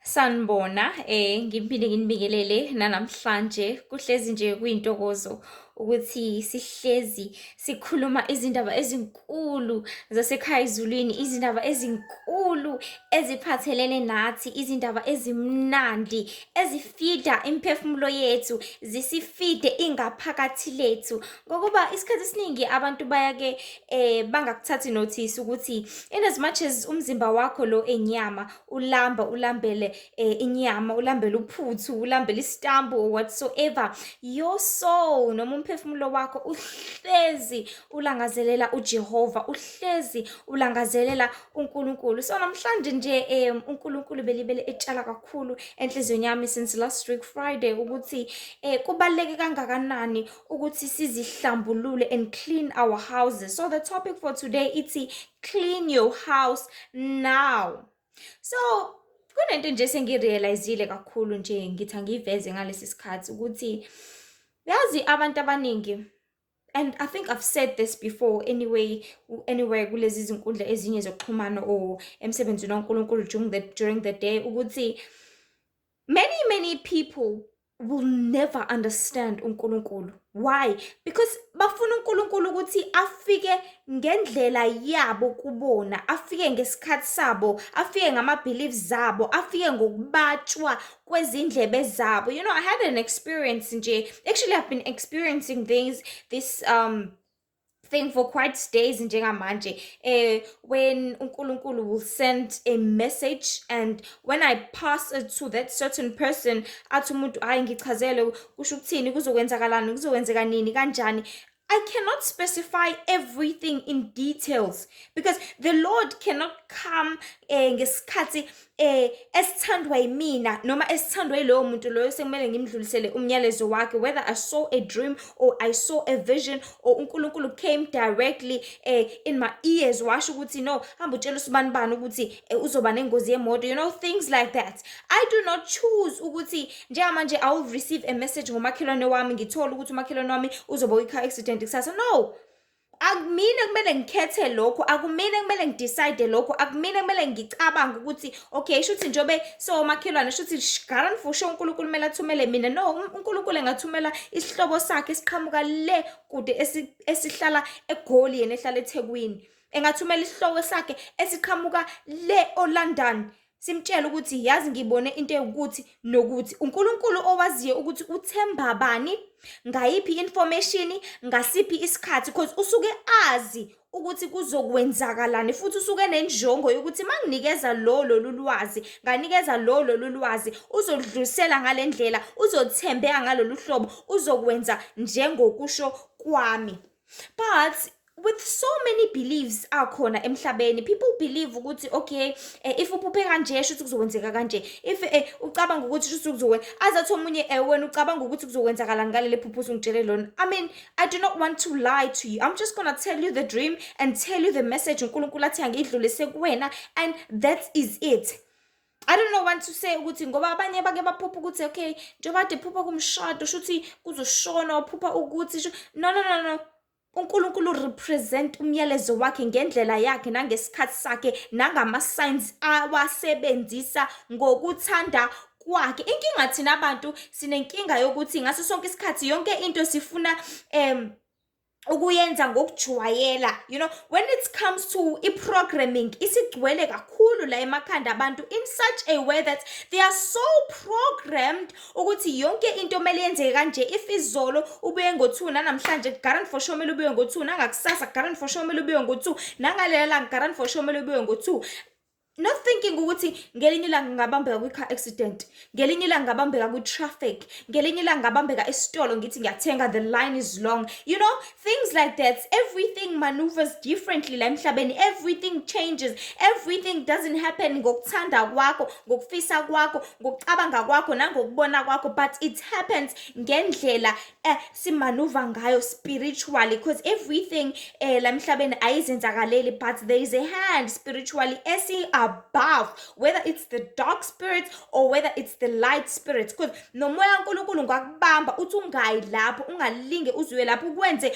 Sanibona, ngiphinde nginibingelele nanamhlanje. Kuhlezi nje kuyintokozo ukuthi sihlezi sikhuluma izindaba ezinkulu zasekhaya ezulwini, izindaba ezinkulu eziphathelene nathi, izindaba ezimnandi ezifida imiphefumulo yethu, zisifide ingaphakathi lethu. Ngokuba isikhathi esiningi abantu bayake bangakuthathi notice ukuthi in as much as umzimba wakho lo enyama ulamba, ulambele inyama, ulambele uphuthu, ulambele isitambu or whatsoever, your soul noma umphefumulo wakho uhlezi ulangazelela uJehova, uhlezi ulangazelela uNkulunkulu. So namhlanje nje uNkulunkulu belibele etshala kakhulu enhliziyweni yami since last week Friday ukuthi kubaluleke kangakanani ukuthi sizihlambulule and clean our houses. So the topic for today ithi "Clean your house now." So kunento nje sengirealizile kakhulu nje, ngithi angiyiveze ngalesi sikhathi ukuthi yazi abantu abaningi, and I think I've said this before anyway, anywhere kulezi zinkundla ezinye zokuxhumana or emsebenzini kaNkulunkulu during the day, ukuthi many, many people will never understand uNkulunkulu. Why? Because bafuna uNkulunkulu ukuthi afike ngendlela yabo kubona, afike ngesikhathi sabo, afike ngama beliefs zabo, afike ngokubatshwa kwezindlebe zabo. I had an experience nje. Actually, I've been experiencing things this thing for quite days njengamanje, when uNkulunkulu will send a message and when I pass it to that certain person, athi umuntu, "Hayi, ngichazele, kusho ukuthini, kuzokwenzakalani, kuzokwenzeka nini, kanjani?" I cannot specify everything in details because the Lord cannot come ngesikhathi esithandwa yimina noma esithandwa yiloyo muntu loyo sekumele ngimdlulisele umyalezo wakhe, whether I saw a dream or I saw a vision or uNkulunkulu came directly in my ears washo ukuthi, "No, hamba utshela usibani bani ukuthi uzoba nengozi yemoto," things like that. I do not choose ukuthi njengamanje I will receive a message ngomakhelwane wami, ngithole ukuthi umakhelwane wami uzoba kwi-car accident kusasa. No, akumina kumele ngikhethe lokho, akumina kumele ngidecide lokho, akumina kumele ngicabange ukuthi okay, shuthi njobe so makhelwane, shuthi guarantee for sure uNkulunkulu kumele athumele mina. No, uNkulunkulu engathumela isihlobo sakhe esiqhamuka le kude, esihlala eGoli, yena ehlala eThekwini. Engathumela isihlobo sakhe esiqhamuka le oLondon, simtshele ukuthi, "Yazi, ngibone into ewukuthi nokuthi." UNkulunkulu owaziyo ukuthi uthemba bani ngayiphi information ngasiphi isikhathi, because usuke azi ukuthi kuzokwenzakalani futhi usuke nenjongo yokuthi manginikeza lo lolu lwazi, nganikeza lo lolu lwazi, uzoludlulisela ngale ndlela, uzothembeka ngalolu hlobo, uzokwenza njengokusho kwami. But with so many beliefs akhona emhlabeni, people believe ukuthi okay, if uphuphe kanje, shuthi kuzokwenzeka kanje. If ucabanga ukuthi shuthi kuzokwenza azathi omunye, wena ucabanga ukuthi kuzokwenzakalani ngaleli phupho usungitshele lona? I mean, I do not want to lie to you. I'm just gonna tell you the dream and tell you the message uNkulunkulu athi angidlulise kuwena, and that is it. I don't know want to say ukuthi ngoba abanye bake baphupha ukuthi okay, njengoba kade phupha kumshado, shuthi kuzoshona, waphupha ukuthi. No, no, no, no. uNkulunkulu represent umyalezo wakhe ngendlela yakhe nangesikhathi sakhe nangama-signs awasebenzisa ngokuthanda kwakhe. Inkinga thina abantu sinenkinga yokuthi ngaso sonke isikhathi yonke into sifuna ukuyenza ngokujwayela. When it comes to i-programming, isigcwele kakhulu la emakhanda abantu in such a way that they are so programmed ukuthi yonke into kumele yenzeke kanje. If izolo ubuye ngo-2, nanamhlanje guarantee for sure kumele ubuye ngo-2, nangakusasa guarantee for sure kumele ubuye ngo-2, nangalela langa guarantee for sure kumele ubuye ngo-2, not thinking ukuthi ngelinye ilanga ngingabambeka kwi-car accident, ngelinye ilanga ngingabambeka kwi-traffic, ngelinye ilanga ngingabambeka esitolo ngithi ngiyathenga, the line is long, things like that. Everything maneuvers differently la emhlabeni. Everything changes. Everything doesn't happen ngokuthanda kwakho, ngokufisa kwakho, ngokucabanga kwakho nangokubona kwakho, but it happens ngendlela simanuva ngayo spiritually, because everything la emhlabeni ayizenzakaleli, but there is a hand spiritually esi above, whether it's the dark spirit or whether it's the light spirit, because nomoya kaNkulunkulu ungakubamba uthi ungayi lapho, ungalinge uzuye lapho, ukwenze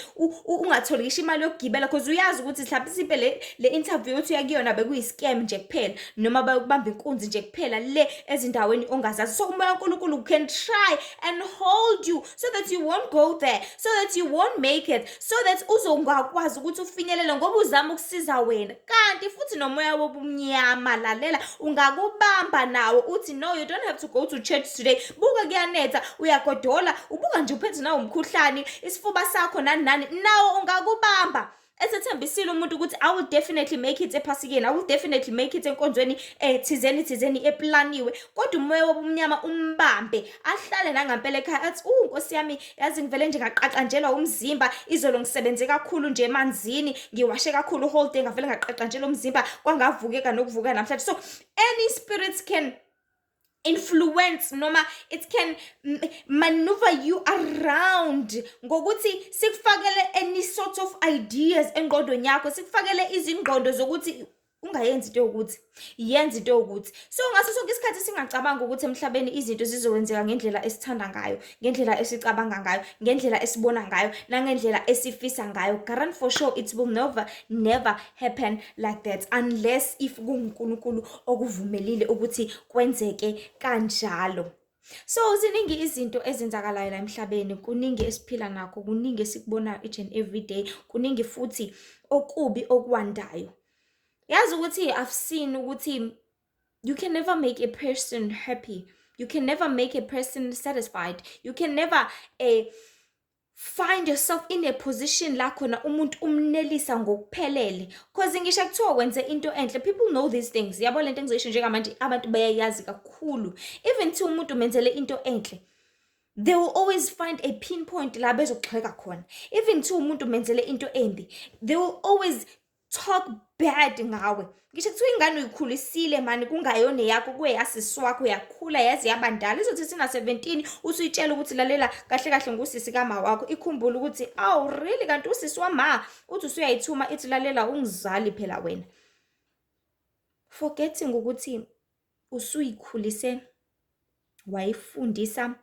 ungatholi ngisho imali yokugibela, because uyazi ukuthi mhlawumbe simpe le interview othi uya kuyona bekuyi-scam nje kuphela, noma bayokubamba inkunzi nje kuphela le ezindaweni ongazazi. So umoya kaNkulunkulu can try and hold you so that you won't go there, so that you won't make it, so that uzongakwazi ukuthi ufinyelele, ngoba uzama ukusiza wena. Kanti futhi nomoya wobumnyama, lalela, ungakubamba nawo uthi, "No, you don't have to go to church today. Buka kuyanetha, uyagodola, ubuka nje uphethe nawo umkhuhlane, isifuba sakho, nani nani." Nawo ungakubamba esethembisile umuntu ukuthi, "I will definitely make it ephasikeni, I will definitely make it enkonzweni thizeni thizeni eplaniwe," kodwa umoya wobumnyama umbambe, ahlale nangampela ekhaya, athi, "Nkosi yami, yazi ngivele nje ngaqaqanjelwa umzimba izolo, ngisebenze kakhulu nje emanzini, ngiwashe kakhulu whole day, ngavele ngaqaqanjelwa umzimba, kwangavukeka nokuvuka namhlanje." So any spirits can influence noma it can maneuver you around ngokuthi sikufakele any sort of ideas engqondweni yakho, sikufakele izingqondo zokuthi ungayenzi into yokuthi, yenza into yokuthi. So ngaso sonke isikhathi singacabanga ukuthi emhlabeni izinto zizokwenzeka ngendlela esithanda ngayo, ngendlela esicabanga ngayo, ngendlela esibona ngayo, nangendlela esifisa ngayo. Guarantee for sure it will never never happen like that, unless if kunguNkulunkulu okuvumelile ukuthi kwenzeke kanjalo. So ziningi izinto ezenzakalayo la emhlabeni, kuningi esiphila nakho, kuningi esikubonayo each and every day, kuningi futhi okubi okwandayo. Yazi ukuthi I've seen ukuthi you can never make a person happy. You can never make a person satisfied. You can never find yourself in a position la khona umuntu umnelisa ngokuphelele. 'Cause ngisho kuthiwa wenze into enhle, people know these things. Yabo, lento engizoyisho njengamanje abantu bayayazi kakhulu. Even thiwa umuntu umenzele into enhle, they will always find a pinpoint la bezogxeka khona. Even thiwa umuntu umenzele into embi, they will always talk bad ngawe. Ngisho kuthiwa ingane uyikhulisile mani, kungayona eyakho, kuyeyasisi wakho, yakhula yaze yabandala, izothi isina-17 usuyitshela ukuthi, "Lalela, kahle kahle ngusisi kama wakho." Ikhumbule ukuthi, "Awu, really, kanti usisi wama?" Uthi usuyayithuma ithi, "Lalela, ungizali phela wena," forgetting ukuthi usuyikhulise, wayifundisa,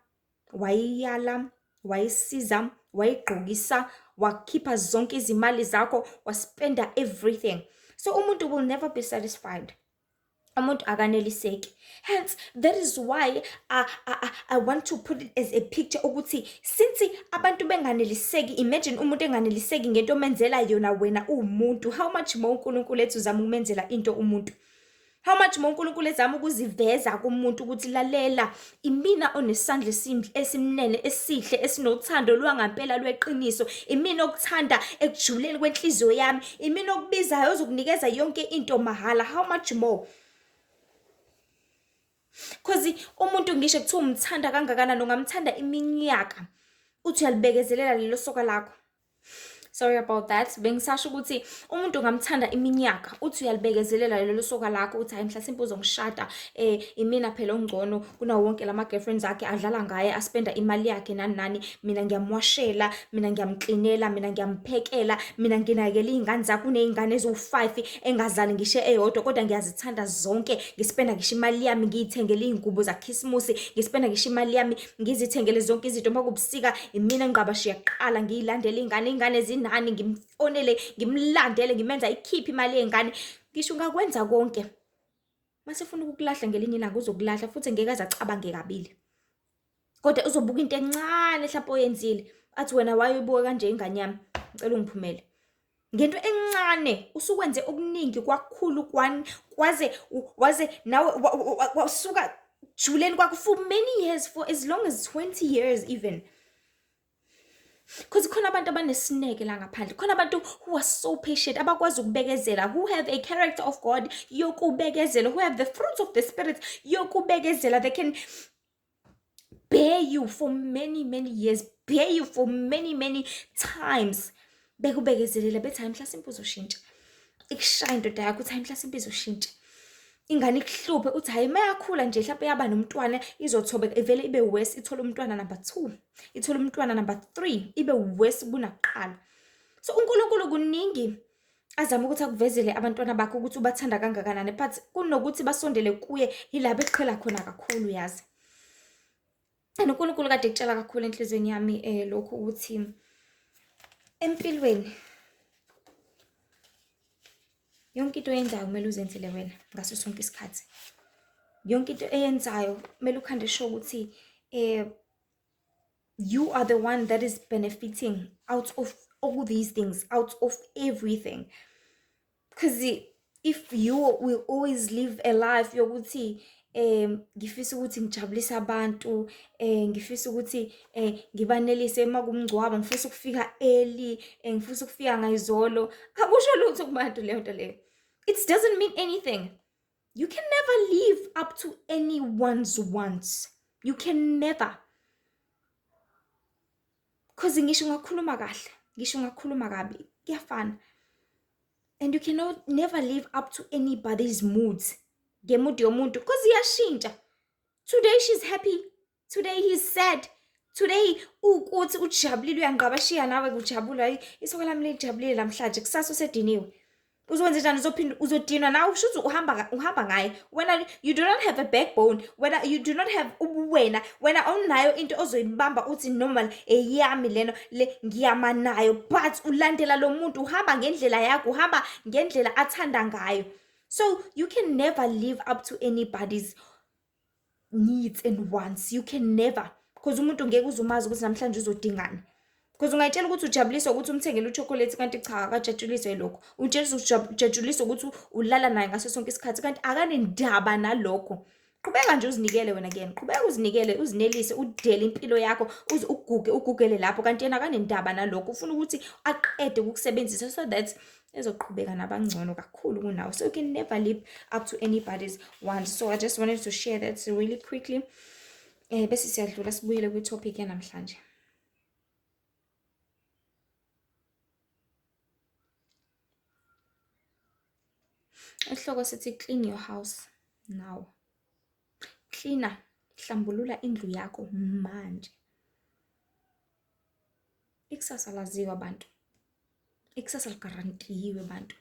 wayiyala, wayisiza, wayigqokisa, wakhipha zonke izimali zakho, waspenda everything. So umuntu will never be satisfied. Umuntu akaneliseki. Hence that is why I want to put it as a picture ukuthi since abantu benganeliseki, imagine umuntu enganeliseki ngento omenzela yona wena uwumuntu, how much more uNkulunkulu ethi uzama ukumenzela into umuntu? How much more uNkulunkulu ezama ukuziveza kumuntu ukuthi, "Lalela, imina onesandla esimnene, esihle, esinothando lwangampela lweqiniso, imina okuthanda ekujuleni kwenhliziyo yami, imina okubizayo ozokunikeza yonke into mahhala." How much more? 'Cause umuntu ngisho kuthiwa umthanda kangakanani, ungamthanda iminyaka, uthi uyalibekezelela lelo soka lakho. Sorry about that. Bengisasho ukuthi umuntu ungamthanda iminyaka, uthi uyalibekezelela lelo soka lakho, uthi, "Hayi, mhlasimpe uzongishada, imina phela ongcono kunawo wonke lama girlfriends akhe, adlala ngaye, aspenda imali yakhe, nani nani, mina ngiyamwashela, mina ngiyamklinela, mina ngiyamphekela, mina nginakekela iy'ngane zakhe, uney'ngane eziwu-5 engazali ngisho eyodwa, kodwa ngiyazithanda zonke, ngispenda ngisho imali yami ngiy'thengele iy'ngubo zakhisimusi, ngispenda ngisho imali yami ngizithengele zonke izinto, uma kubusika imina engqabashiya kuqala, ngiyilandele iy'ngane, iy'ngane zinani, ngimfonele, ngimlandele, ngimenza ayikhiphe imali yey'ngane." Ngisho ungakwenza konke, mase efuna ukukulahla ngelinye ilanga uzokulahla futhi ngeke aze acabange kabili. Kodwa uzobuka into encane hlampe oyenzile, athi, "Wena why uyibuka kanje ingane yami? Ngicela ungiphumele." Ngento encane usukwenze okuningi kwakukhulu kwaze waze nawe wasuka juleni kwakho for many years, for as long as 20 years even. 'Cause khona abantu abanesineke la ngaphandle, khona abantu who are so patient, abakwazi ukubekezela, who have a character of God yokubekezela, who have the fruits of the spirit yokubekezela. They can bear you for many many years, bear you for many many times. Bekubekezelela bethi, "Hayi, mhlasimpe uzoshintsha." Ikushaya indoda yakho, uthi, "Hayi, mhlasimpe izoshintsha." Ingane ikuhluphe, uthi, "Hhayi, mayakhula nje hlampe yaba nomntwana izothobeka," ivele ibe worse, ithole umntwana number 2, ithole umntwana number 3, ibe worse kunakuqala. So uNkulunkulu kuningi Azame ukuthi akuvezele abantwana bakhe ukuthi ubathanda kangakanani, but kunokuthi basondele kuye yila beqhela khona kakhulu yazi. And uNkulunkulu kade ekutshela kakhulu enhliziyweni yami lokhu ukuthi empilweni yonke into oyenzayo kumele uzenzele wena ngaso sonke isikhathi. Yonke into eyenzayo kumele ukhande sure ukuthi you are the one that is benefiting out of all these things, out of everything. Because if you will always live a life yokuthi ngifisa ukuthi ngijabulise abantu, ngifisa ukuthi ngibanelise uma kumngcwabo, ngifisa ukufika early, ngifisa ukufika ngayizolo, akusho lutho kubantu leyo nto leyo. It doesn't mean anything. You can never live up to anyone's wants. You can never. Because ngisho ungakhuluma kahle, ngisho ungakhuluma kabi, kuyafana. And you cannot never live up to anybody's moods. Ngemood yomuntu, because iyashintsha. Today she's happy, today he's sad, today ukuthi ujabulile uyangqabashiya nawe kujabula, isoka lami lijabulile namhlanje, kusasa usediniwe. Uzokwenza njani? Uzophinda uzodinwa nawe, usho ukuthi uhamba ngaye. Wena you do not have a backbone, wena you do not have ubuwena, wena awunayo into ozoyibamba uthi normal eyami lena le ngiyama nayo, but ulandela lo muntu, uhamba ngendlela yakho, uhamba ngendlela athanda ngayo. So you can never live up to anybody's needs and wants. You can never, because umuntu ngeke uzumazi ukuthi namhlanje uzodingani. Because ungayitshela ukuthi ujabuliswa ukuthi umthengele uchocolate, kanti cha akajatshuliswa yilokho. Utshela ujatshuliswa ukuthi ulala naye ngaso sonke isikhathi, kanti akanendaba nalokho. Qhubeka nje uzinikele wena kuyena, qhubeka uzinikele, uzinelise, udele impilo yakho, uze uguge, ugugele lapho, kanti yena akanendaba nalokho. Ufuna ukuthi aqede ukukusebenzisa so that ezoqhubeka nabangcono kakhulu kunawe. So you can never live up to anybody's wants. So I just wanted to share that really quickly. Bese siyadlula sibuyele kwi-topic yanamhlanje. Isihloko sithi clean your house now. Cleaner, hlambulula indlu yakho manje. Ikusasa laziwa abantu. Ikusasa ligarantiwe bantu.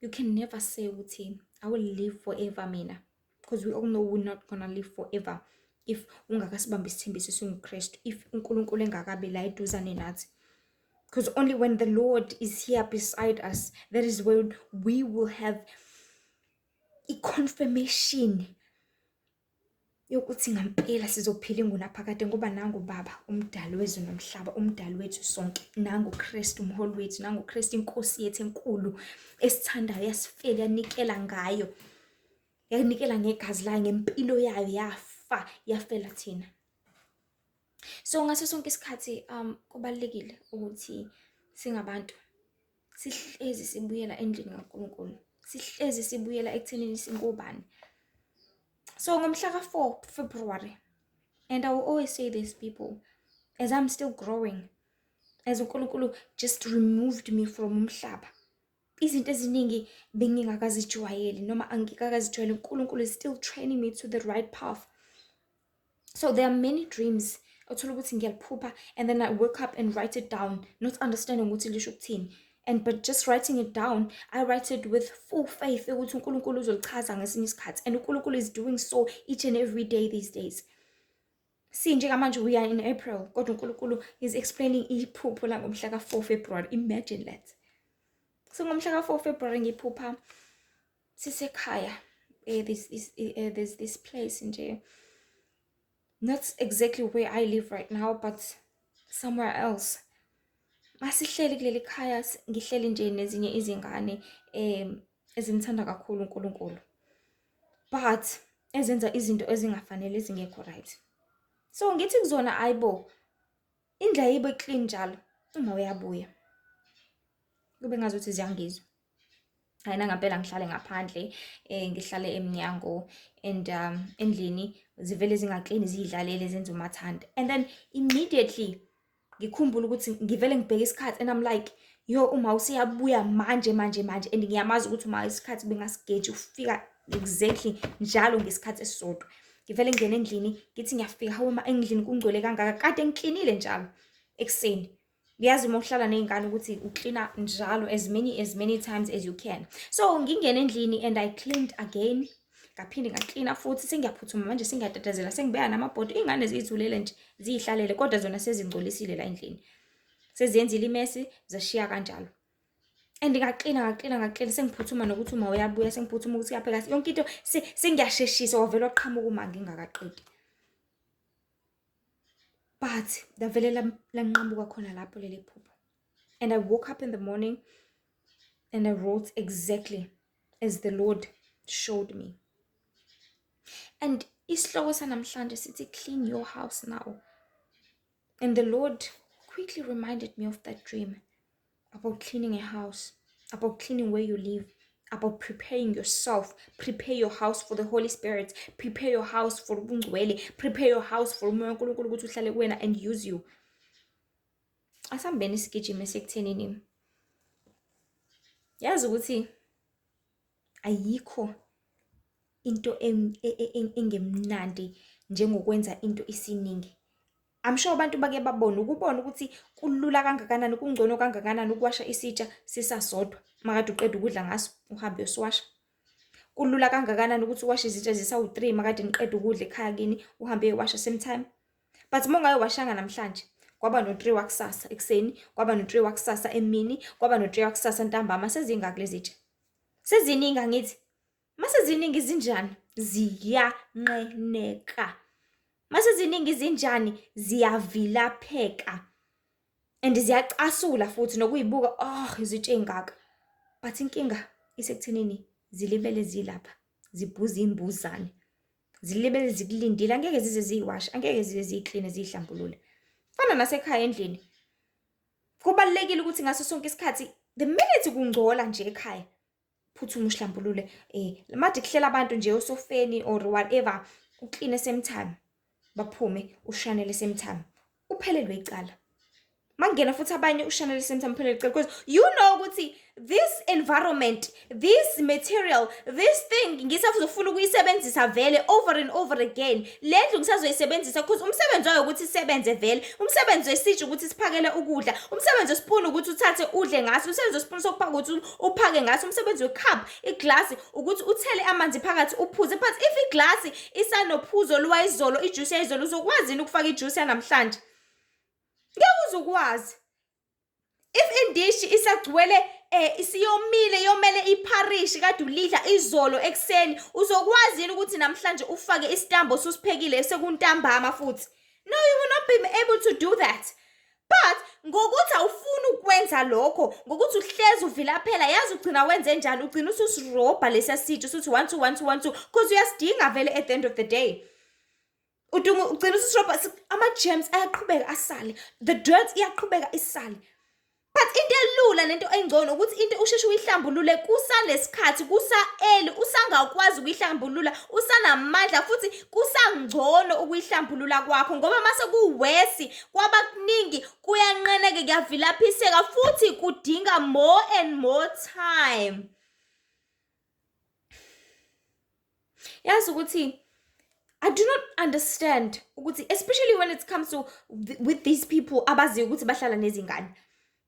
You can never say ukuthi I will live forever mina, because we all know we're not gonna live forever if ungakasibambi isithembiso singuKristu, if uNkulunkulu engakabi la eduzane nathi. Because only when the Lord is here beside us, that is when we will have a confirmation yokuthi ngampela sizophila ingunaphakade, ngoba nangu Baba umdali wezulu nomhlaba, umdali wethu sonke, nangu Kristu umholi wethu, nangu Kristu inkosi yethu enkulu esithandayo, yasifela, yanikela ngayo, yanikela ngegazi layo, ngempilo yayo, yafa, yafela thina. So ngaso sonke isikhathi kubalulekile ukuthi singabantu sihlezi sibuyela endlini kaNkulunkulu, sihlezi sibuyela ekuthenini singobani. So ngomhla ka-4 February, and I will always say this people, as I'm still growing, as uNkulunkulu just removed me from umhlaba, izinto eziningi bengingakazijwayeli noma angikakazijwayeli, uNkulunkulu is still training me to the right path. So there are many dreams othola ukuthi ngiyaliphupha, and then I wake up and write it down, not understanding ukuthi lisho ukuthini. And but just writing it down, I write it with full faith ukuthi uNkulunkulu uzolichaza ngesinye isikhathi, and uNkulunkulu is doing so each and every day these days. See, njengamanje we are in April, kodwa uNkulunkulu is explaining iphupho langomhla ka-4 February. Imagine that. So ngomhla ka-4 February ngiphupha sisekhaya. There's this place nje, not exactly where I live right now, but somewhere else. Masihleli kuleli khaya, ngihleli nje nezinye izingane ezimthanda kakhulu uNkulunkulu, but ezenza izinto ezingafanele, ezingekho right. So ngithi kuzona, ayibo, indlu ayibe clean njalo uma uyabuya, kube ngazuthi ziyangizwa. Hayi, nangampela ngihlale ngaphandle, ngihlale emnyango and endlini zivele zingaklini, ziyidlalele, zenze umathanda. And then immediately ngikhumbula ukuthi ngivele ngibheke isikhathi, and I'm like, yo, uma useyabuya manje manje manje, and ngiyamazi ukuthi uma isikhathi bengasigeji ufika exactly njalo ngesikhathi esisodwa. Ngivele ngene endlini, ngithi ngiyafika, hawu, ma endlini kungcwele kangaka, kade ngiklinile njalo ekuseni. Uyazi uma uhlala ney'ngane ukuthi uklina njalo, as many times as you can. So ngingene endlini and I cleaned again. Ngaphinde ngaklina futhi, sengiyaphuthuma manje, sengiyatatazela, sengibeka namabhodo. Iy'ngane ziyithulele nje, ziyihlalele, kodwa zona sezingcolisile la endlini. Seziyenzile i-mess, zashiya kanjalo. And ngaklina, ngaklina, ngaklina, sengiphuthuma nokuthi uma uyabuya, sengiphuthuma ukuthi uyapheka yonke into, sengiyasheshisa. Wavele waqhamuka uma ngingakaqedi. But lavele lanqamuka khona lapho leli phupho. And I woke up in the morning and I wrote exactly as the Lord showed me. And isihloko sanamhlanje sithi, "Clean your house now." And the Lord quickly reminded me of that dream about cleaning a house, about cleaning where you live, about preparing yourself, prepare your house for the Holy Spirit, prepare your house for ubungcwele, prepare your house for uMoya kaNkulunkulu ukuthi uhlale kuwena and use you. Asambeni sigijime sekuthenini. Yazi ukuthi ayikho into engemnandi njengokwenza into isiningi. I'm sure abantu bake babone ukubona ukuthi kulula kangakanani, kungcono kangakanani ukuwasha isitsha sisasodwa makade uqeda ukudla ngaso, uhambe uyosiwasha. Kulula kangakanani ukuthi uwashe izitsha zisawu-3 makade niqeda ukudla ekhaya kini, uhambe uyowasha same time. But uma ungayowashanga namhlanje, kwaba no-3 wakusasa ekuseni, kwaba no-3 wakusasa emini, kwaba no-3 wakusasa ntambama, sezingaki lezi zitsha? Seziningi, angithi? Mase ziningi zinjani? Ziyanqeneka. Mase ziningi zinjani? Ziyavilapheka. And ziyacasula futhi nokuyibuka, oh, izitsha ey'ngaka. But inkinga isekuthenini zilibele zilapha, zibhuza iy'mbuzane. Zilibele zikulindile, angeke zize ziyiwashe, angeke zize ziyikline, ziyihlambulule. Fana nasekhaya endlini. Kubalulekile ukuthi ngaso sonke isikhathi, the minute kungcola nje ekhaya, phuthuma uhlambulule. Made kuhlela abantu nje osofeni or whatever, ukline same time. Baphume, ushanele same time. Uphelelwe icala. Makungena futhi abanye, ushanele same time, uphelelwe icala, because you know ukuthi this environment, this material, this thing ngisazofuna ukuyisebenzisa vele over and over again. Le ndlu ngisazoyisebenzisa because umsebenzi wayo ukuthi isebenze vele. Umsebenzi wesitsha ukuthi siphakele ukudla. Umsebenzi wesipuni ukuthi uthathe udle ngaso. Umsebenzi wesipuni sokuphaka ukuthi uphake ngaso. Umsebenzi we-cup, iglasi, ukuthi uthele amanzi phakathi uphuze. But if iglasi isanophuzo lwayizolo, ijuice yayizolo, uzokwazi yini ukufaka ijuice yanamhlanje? Ngeke uzukwazi. If indishi isagcwele, isiyomile, yomele ipharishi kade ulidla izolo ekuseni, uzokwazi yini ukuthi namhlanje ufake isitambo osusiphekile sekuntambama futhi? No, you will not be able to do that. But ngokuthi awufuni ukwenza lokho, ngokuthi uhlezi uvilaphela, yazi ugcina wenze njani? Ugcina ususirobha lesiya sitsha, usuthi one two one two one two, because uyasidinga vele at the end of the day. Udinga, ugcina ususirobha, ama-germs ayaqhubeka asale, the dirt iyaqhubeka isale. But into elula nento engcono ukuthi into usheshe uyihlambulule kusanesikhathi, kusa-early, usangakwazi ukuyihlambulula, usanamandla, futhi kusangcono ukuyihlambulula kwakho, ngoba mase ku-worse, kwaba kuningi, kuyanqeneka, kuyavilaphiseka futhi kudinga more and more time. Yazi ukuthi I do not understand ukuthi, especially when it comes to with these people abaziyo ukuthi bahlala nezingane.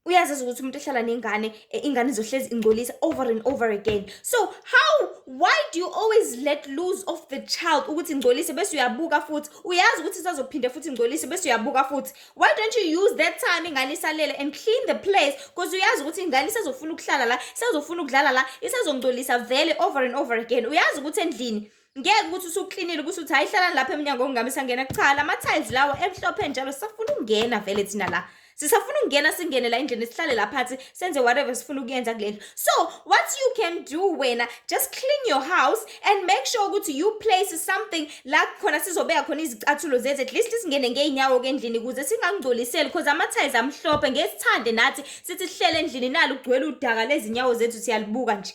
Uyazazi ukuthi umuntu ehlala nengane, ingane izohlezi ingcolisa over and over again. So how why do you always let loose of the child ukuthi ingcolise, bese uyabuka futhi? Uyazi ukuthi isazophinda futhi ingcolise, bese uyabuka futhi. Why don't you use that time ingane isalele and clean the place? Because uyazi ukuthi ingane isazofuna ukuhlala la, isazofuna ukudlala la, isazongcolisa vele over and over again. Uyazi ukuthi endlini ngeke ukuthi usuklinile ukuthi uthi, "Hayi, hlalani lapha emnyango, ungabe sangena." Cha, lama tiles lawa emhlophe njalo, sisafuna ukungena vele thina la. Sisafuna ukungena, singene la endlini, sihlale la phansi, senze whatever sifuna ukuyenza kule ndlu. So what you can do wena, just clean your house and make sure ukuthi you place something la khona sizobeka khona izicathulo zethu, at least singene ngey'nyawo-ke endlini ukuze singangcoliseli, because ama-tiles amhlophe, ngeke sithande nathi sithi sihlele endlini nalo kugcwele udaka lezinyawo zethu, siyalibuka nje.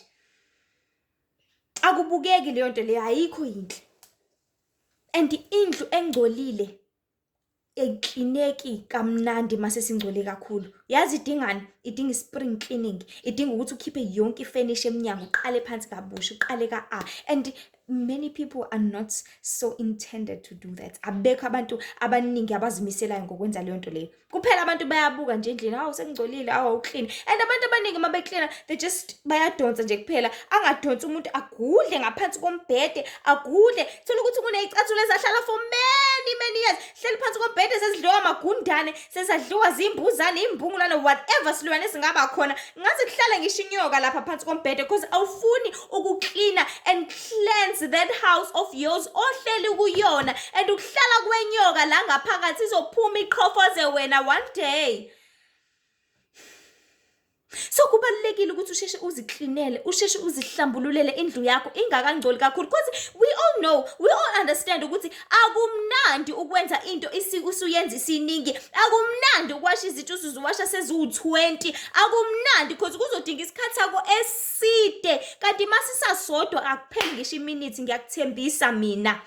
Akubukeki leyo nto leyo, ayikho yinhle. And indlu engcolile Ayiklineki kamnandi mase singcole kakhulu. Yazi idingani? Idinga i-spring cleaning. Idinga ukuthi ukhiphe yonke ifenisha emnyango, uqale phansi kabusha, uqale ka-A. And many people are not so intended to do that. Abekho abantu abaningi abazimiselayo ngokwenza leyo nto leyo. Kuphela abantu bayabuka nje endlini, hawu sekungcolile, hawu awuklini. And abantu abaningi uma beklina, they just bayadonsa nje kuphela. Angadonsi umuntu agudle ngaphansi kombhede, agudle. Thola ukuthi kuney'cathulo ezahlala for many many years. Hleli phansi kombhede sezidliwa amagundane, sezadliwa zimbuzane, imbungulane, whatever silwane esingaba khona. Ngaze kuhlale ngisho inyoka lapha phansi kombhede because awufuni ukuklina and cleanse that house of yours ohleli kuyona and ukuhlala kwenyoka la ngaphakathi izophuma iqhofoze wena one day. So kubalulekile ukuthi usheshe uziklinele, usheshe uzihlambululele indlu yakho ingakangcoli kakhulu because we all know, we all understand ukuthi akumnandi ukwenza into usuyenza isiningi, akumnandi ukwasha izinto usuziwasha seziwu-20, akumnandi because kuzodinga isikhathi sakho eside, kanti masisasodwa akupheli ngisho iminithi, ngiyakuthembisa mina.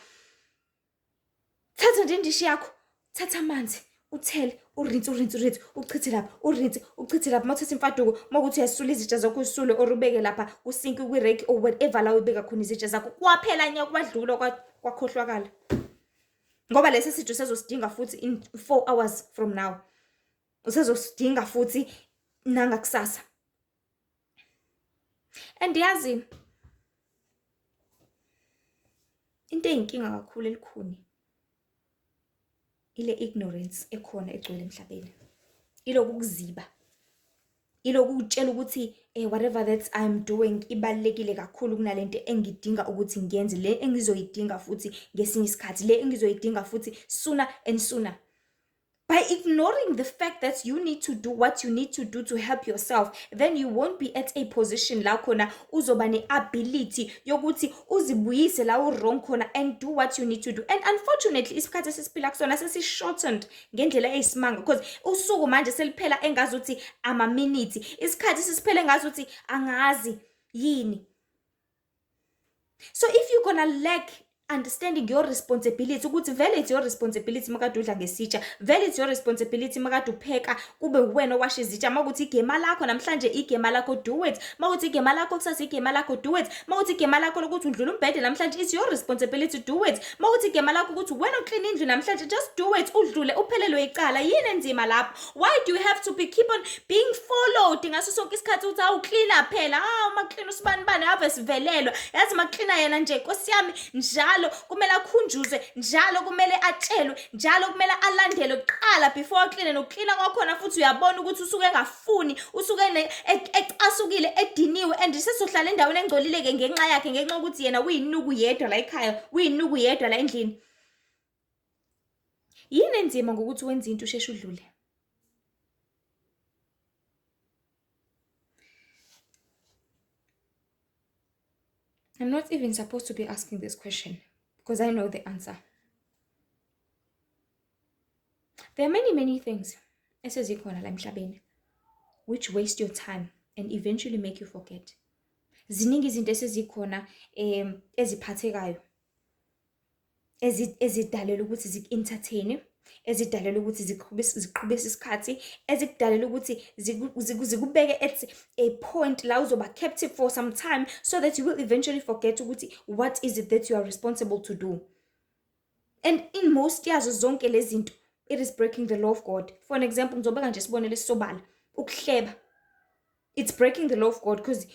Thatha nje indishi yakho, thatha amanzi, uthele, urinse, urinse, urinse, uchithe lapha, urinse, uchithe lapha. Uma uthatha imfaduko, uma kuthi uyasula izitsha zakho usule or ubeke lapha kusinki, kwireki or whatever la ubeka khona izitsha zakho. Kwaphela nya, kwadlula, kwakhohlwakala. Ngoba lesi sitsho usezosidinga futhi in 4 hours from now. Usezosidinga futhi nangakusasa. And yazi into eyinkinga kakhulu elikhuni ile ignorance ekhona egcwele emhlabeni, iloku kuziba, iloku kutshela ukuthi whatever that I'm doing ibalulekile kakhulu kunalento engidinga ukuthi ngiyenze, le engizoyidinga futhi ngesinye isikhathi, le engizoyidinga futhi sooner and sooner. By ignoring the fact that you need to do what you need to do to help yourself, then you won't be at a position la khona uzoba ne-ability yokuthi uzibuyise la u-wrong khona and do what you need to do. And unfortunately, isikhathi esesiphila kusona sesi-shortened ngendlela eyisimanga, because usuku manje seliphela engazuthi amaminithi, isikhathi sesiphela engazuthi angazi yini. So if you're gonna lack understanding your responsibility, ukuthi vele it's your responsibility makade udla ngesitsha, vele it's your responsibility makade upheka, kube uwena owasha izitsha. Makuthi igema lakho namhlanje, igema lakho, do it. Makuthi igema lakho kusasa, igema lakho, do it. Makuthi igema lakho lokuthi udlula umbhede namhlanje, it's your responsibility, do it. Makuthi igema lakho ukuthi wena uklina indlu namhlanje, just do it, udlule, uphelelwe icala. Yini enzima lapho? Why do you have to be keep on being followed ngaso sonke isikhathi ukuthi awuklina phela, ah uma klina usibanibani ave sivelelwa, yazi maklina yena nje nkosi yami, njalo kumele akhunjuzwe, njalo kumele atshelwe, njalo kumele alandelwe kuqala before akline. Nokuklina kwakhona futhi uyabona ukuthi usuke engafuni, usuke ecasukile, ediniwe, and sesohlala endaweni engcolile-ke ngenxa yakhe, ngenxa yokuthi yena uyinuku yedwa la ekhaya, uyinuku yedwa la endlini. Yini enzima ngokuthi wenze into usheshe udlule? I'm not even supposed to be asking this question because I know the answer. There are many, many things esezikhona la emhlabeni which waste your time and eventually make you forget. Ziningi izinto esezikhona eziphathekayo, ezidalelwe ukuthi ziku-entertain, ezidalelwe ukuthi ziqhubise isikhathi, ezikudalela ukuthi zikubeke at a point la uzoba captive for some time so that you will eventually forget ukuthi what is it that you are responsible to do. And in most yazo zonke lezi zinto, it is breaking the law of God. For an example, ngizobeka nje isibonelo esisobala, ukuhleba. It's breaking the law of God because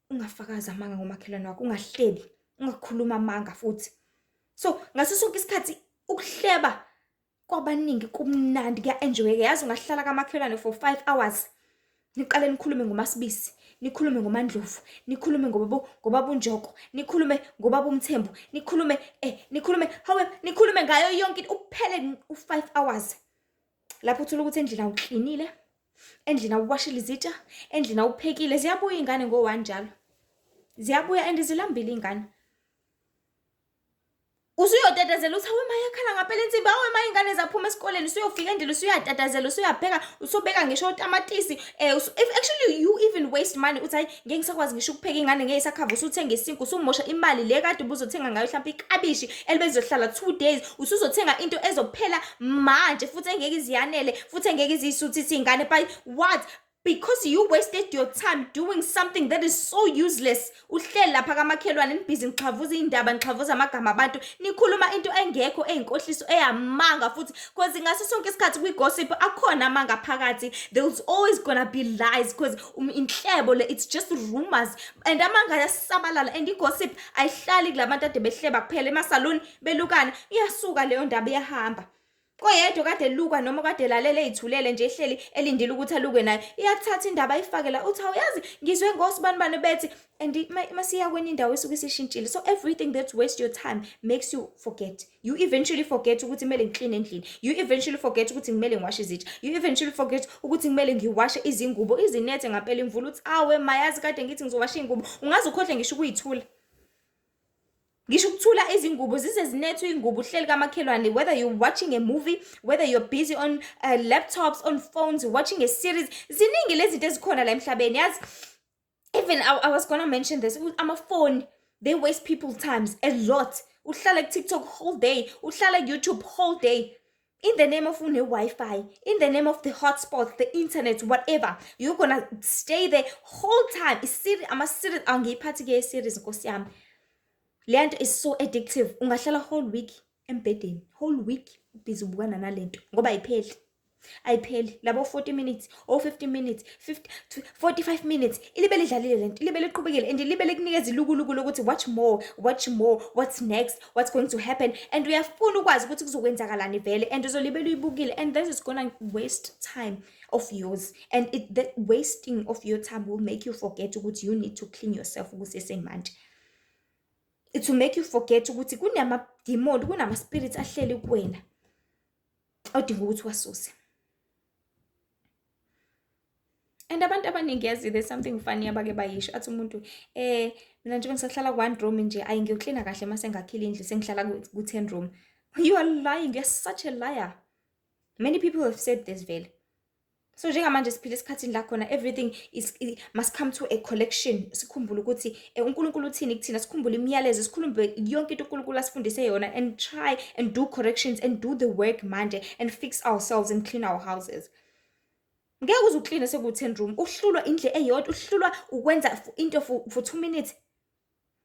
ungafakazi amanga ngomakhelwane wakho, ungahlebi, ungakhuluma amanga futhi. So ngaso sonke isikhathi ukuhleba kwabaningi kumnandi, kuya-enjoyeka. Yazi ungahlala kamakhelwane for 5 hours, niqale nikhulume ngoMasibisi, nikhulume ngoMandlovu, nikhulume ngobaba uNjoko, nikhulume ngobaba uMthembu, nikhulume nikhulume hawe, nikhulume ngayo yonke into, uphele u-5 hours. Lapho uthola ukuthi endlini awuklinile, endlini awuwashile izitsha, endlini awuphekile. Ziyabuya iy'ngane ngo-1 njalo, ziyabuya and zilambile iy'ngane. Usuyotatazela uthi, awe ma, yakhala ngampela insimbi, awe ma, iy'ngane zaphuma esikoleni. Usuyofika endlini, usuyatatazela, usuyabheka, usubeka ngisho otamatisi. If actually you even waste money, uthi, "Hayi, ngeke ngisakwazi ngisho ukupheka, ingane ngeke isakhava." Usuthenga isinkwa, usumosha imali le kade ubuzothenga ngayo mhlawumpe iklabishi elibezohlala 2 days. Usuzothenga into ezophela manje futhi engeke iziyanele futhi engeke iziyisuthise iy'ngane. By what? Because you wasted your time doing something that is so useless. Uhleli lapha kamakhelwane, nibhizi nixhavuza iy'ndaba, nixhavuza amagama abantu, nikhuluma into engekho, eyinkohliso, eyamanga futhi, because ngaso sonke isikhathi kwi-gossip akhona amanga phakathi. There's always gonna be lies, because inhlebo le, it's just rumors, and amanga ayasabalala, and i-gossip ayihlali kulabantu ade behleba kuphela. Emasaluni belukana, iyasuka leyo ndaba, iyahamba. Koyedwa kade elukwa noma kade elalele, ey'thulele nje, ehleli elindile ukuthi alukwe naye, iyakuthatha indaba ayifake la, uthi, "Awuyazi, ngizwe ngosibanibani bethi." And masiya kwenye indawo isuke isishintshile. So everything that waste your time makes you forget. You eventually forget ukuthi kumele ngikline endlini. You eventually forget ukuthi kumele ngiwashe izitsha. You eventually forget ukuthi kumele ngiwashe izingubo, izinethe ngampela imvula, uthi, "Awe mayazi, kade ngithi ngizowasha iy'ngubo." Ungaze ukhohlwe ngisho ukuyithula, ngisho ukuthula izingubo, zize zinethwe iy'ngubo uhleli kamakhelwane, whether you're watching a movie, whether you're busy on laptops, on phones, watching a series. Ziningi lezi zinto ezikhona la emhlabeni, yazi. Even I was gonna mention this, amafoni, they waste people times a lot. Uhlala ku-TikTok whole day, uhlala ku-YouTube whole day, in the name of une-Wi-Fi, in the name of the hotspot, the internet, whatever. You're gonna stay there whole time. I-series, ama-series, angiyiphathi-ke i-series, nkosi yami. Le nto is so addictive. Ungahlala whole week embhedeni, whole week ubhizi ubukana nalento, ngoba ayipheli, ayipheli. Labo 40 minutes or 50 minutes, 50 45 minutes, ilibe lidlalile lento, ilibe liqhubekile, and libe likunikeza ilukuluku lokuthi watch more, watch more, what's next, what's going to happen, and uyafuna ukwazi ukuthi kuzokwenzakalani vele, and uzolibele uyibukile, and this is gonna waste time of yours, and the wasting of your time will make you forget ukuthi you need to clean yourself kusesemanje. It will make you forget ukuthi kunamadimoni, kunama-spirits ahleli kuwena odinga ukuthi uwasuse. And abantu abaningi, yazi, there's something funny abake bayisho, athi umuntu, "Mina nje bengisahlala ku-one room nje, ayi, ngiyoklina kahle mase ngakhile indlu, sengihlala ku-10 room." You are lying, you're such a liar. Many people have said this vele. So njengamanje siphila esikhathini la khona everything must come to a collection. Sikhumbule ukuthi uNkulunkulu uthini kuthina, sikhumbule imiyalezo, sikhulume yonke into uNkulunkulu asifundise yona, and try and do corrections and do the work manje and fix ourselves and clean our houses. Ngeke uze ukline seku-10 room, uhlulwa indlu eyodwa, uhlulwa ukwenza into for 2 minutes.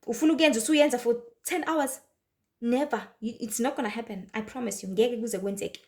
Ufuna ukuyenza, usuyenza for 10 hours. Never. It's not gonna happen. I promise you, ngeke kuze kwenzeke.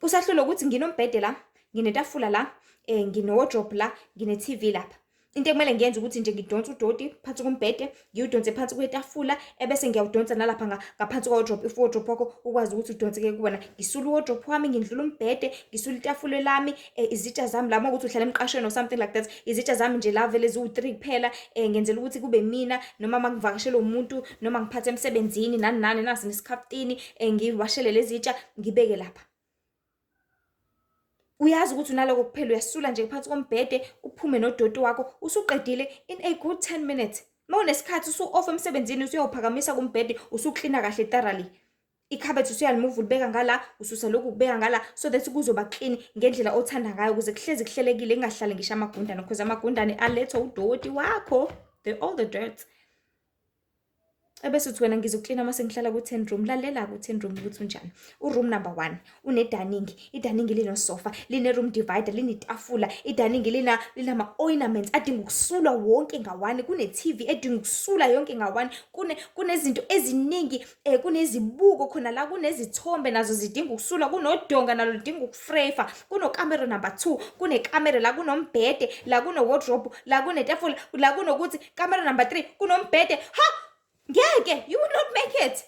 Usahlulwa ukuthi nginombhede la, nginetafula la, ngine-wardrobe la, ngine-TV lapha. Into ekumele ngiyenze ukuthi nje ngidonse udoti phansi kombhede, ngiwudonse phansi kwetafula, ebese ngiyawudonsa nalapha ngaphansi kwa-wardrobe, if wardrobe wakho ukwazi ukuthi udonseke kuwona. Ngisule u-wardrobe wami, ngindlule umbhede, ngisule itafula lami, izitsha zami la, mawukuthi uhlala emqashweni or something like that, izitsha zami nje la vele ziwu-three kuphela, ngenzela ukuthi kube mina noma uma ngivakashelwe umuntu noma ngiphathe emsebenzini, nani nani, nasi nesikhafutini, ngiwashele lezi zitsha, ngibeke lapha. Uyazi ukuthi unaloko kuphela, uyasula nje phansi kombhede, uphume nodoti wakho, usuqedile in a good 10 minutes. Uma unesikhathi usu-off emsebenzini, usuyawuphakamisa kumbhede, usuklina kahle thoroughly. Ikhabethe usuyalimuva, ulibeka ngala, ususa lokhu ukubeka ngala, so that kuzoba clean ngendlela othanda ngayo, ukuze kuhlezi kuhlelekile, kungahlali ngisho amagundane, because amagundane alethwa udoti wakho, all the dirt. Ebese uthi wena, "Ngizoklina mase ngihlala ku-10 room." Lalela-ke u-10 room ukuthi unjani. U-room number one une-dining, i-dining linosofa, line-room divider, linetafula, i-dining linama-ornaments adinga ukusulwa wonke ngawani, kune-TV edinga ukusula yonke ngawani, kunezinto eziningi, kunezibuko khona la, kunezithombe nazo zidinga ukusulwa, kunodonga nalo ludinga ukufrefa, kunokamero number two, kunekamero la kunombhede, la kuno-wardrobe, la kunetafula, la kunokuthi, kamero number three kunombhede. Ha! Ngeke, you will not make it.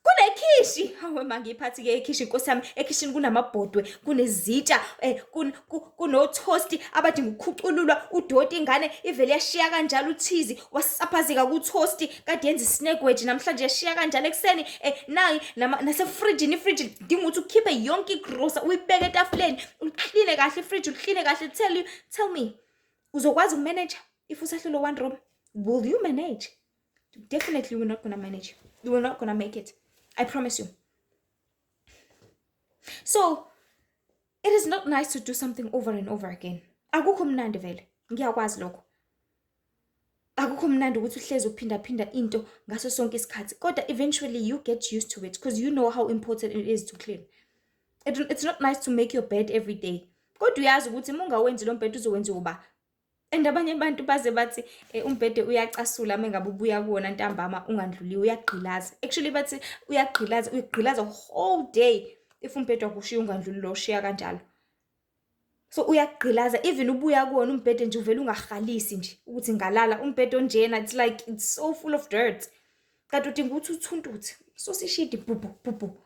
Kunekhishi, hawe, mangiyiphathi-ke ekhishi, nkosi yami. Ekhishini kunamabhodwe, kunezitsha, kuno-toast abadinga ukukhucululwa, udoti ingane ivele yashiya kanjalo, uthizi wasaphazeka ku-toast, kade yenza i-snack wedge namhlanje, yashiya kanjalo ekuseni. Nayi nasefrijini, ifriji lidinga ukuthi ukhiphe yonke igrosa, uyibeke etafuleni, ulikline kahle ifriji, ulikline kahle. Tell you, tell me, uzokwazi ukumeneja if usahlulwa one room? Will you manage? Definitely we're not gonna manage. We're not gonna make it. I promise you. So it is not nice to do something over and over again. Akukho mnandi vele. Ngiyakwazi lokho. Akukho mnandi ukuthi uhlezi uphindaphinda into ngaso sonke isikhathi. Kodwa eventually you get used to it because you know how important it is to clean. It's not nice to make your bed every day. Kodwa uyazi ukuthi uma ungawenzi lo mbhede uzowenziwa uba. And abanye abantu baze bathi umbhede uyacasula uma ngabe ubuya kuwona ntambama ungandluliwe, uyagqilaza. Actually bathi uyagqilaza, uyagqilaza whole day if umbhede wakho ushiya ungandluli lo ushiya kanjalo. So uyagqilaza even ubuya kuwona umbhede nje uvele ungahalisi nje ukuthi ngalala umbhede onjena, it's like it's so full of dirt. Kanti udinga ukuthi uthuntuthe, sosishidi bhubhu bhubhu.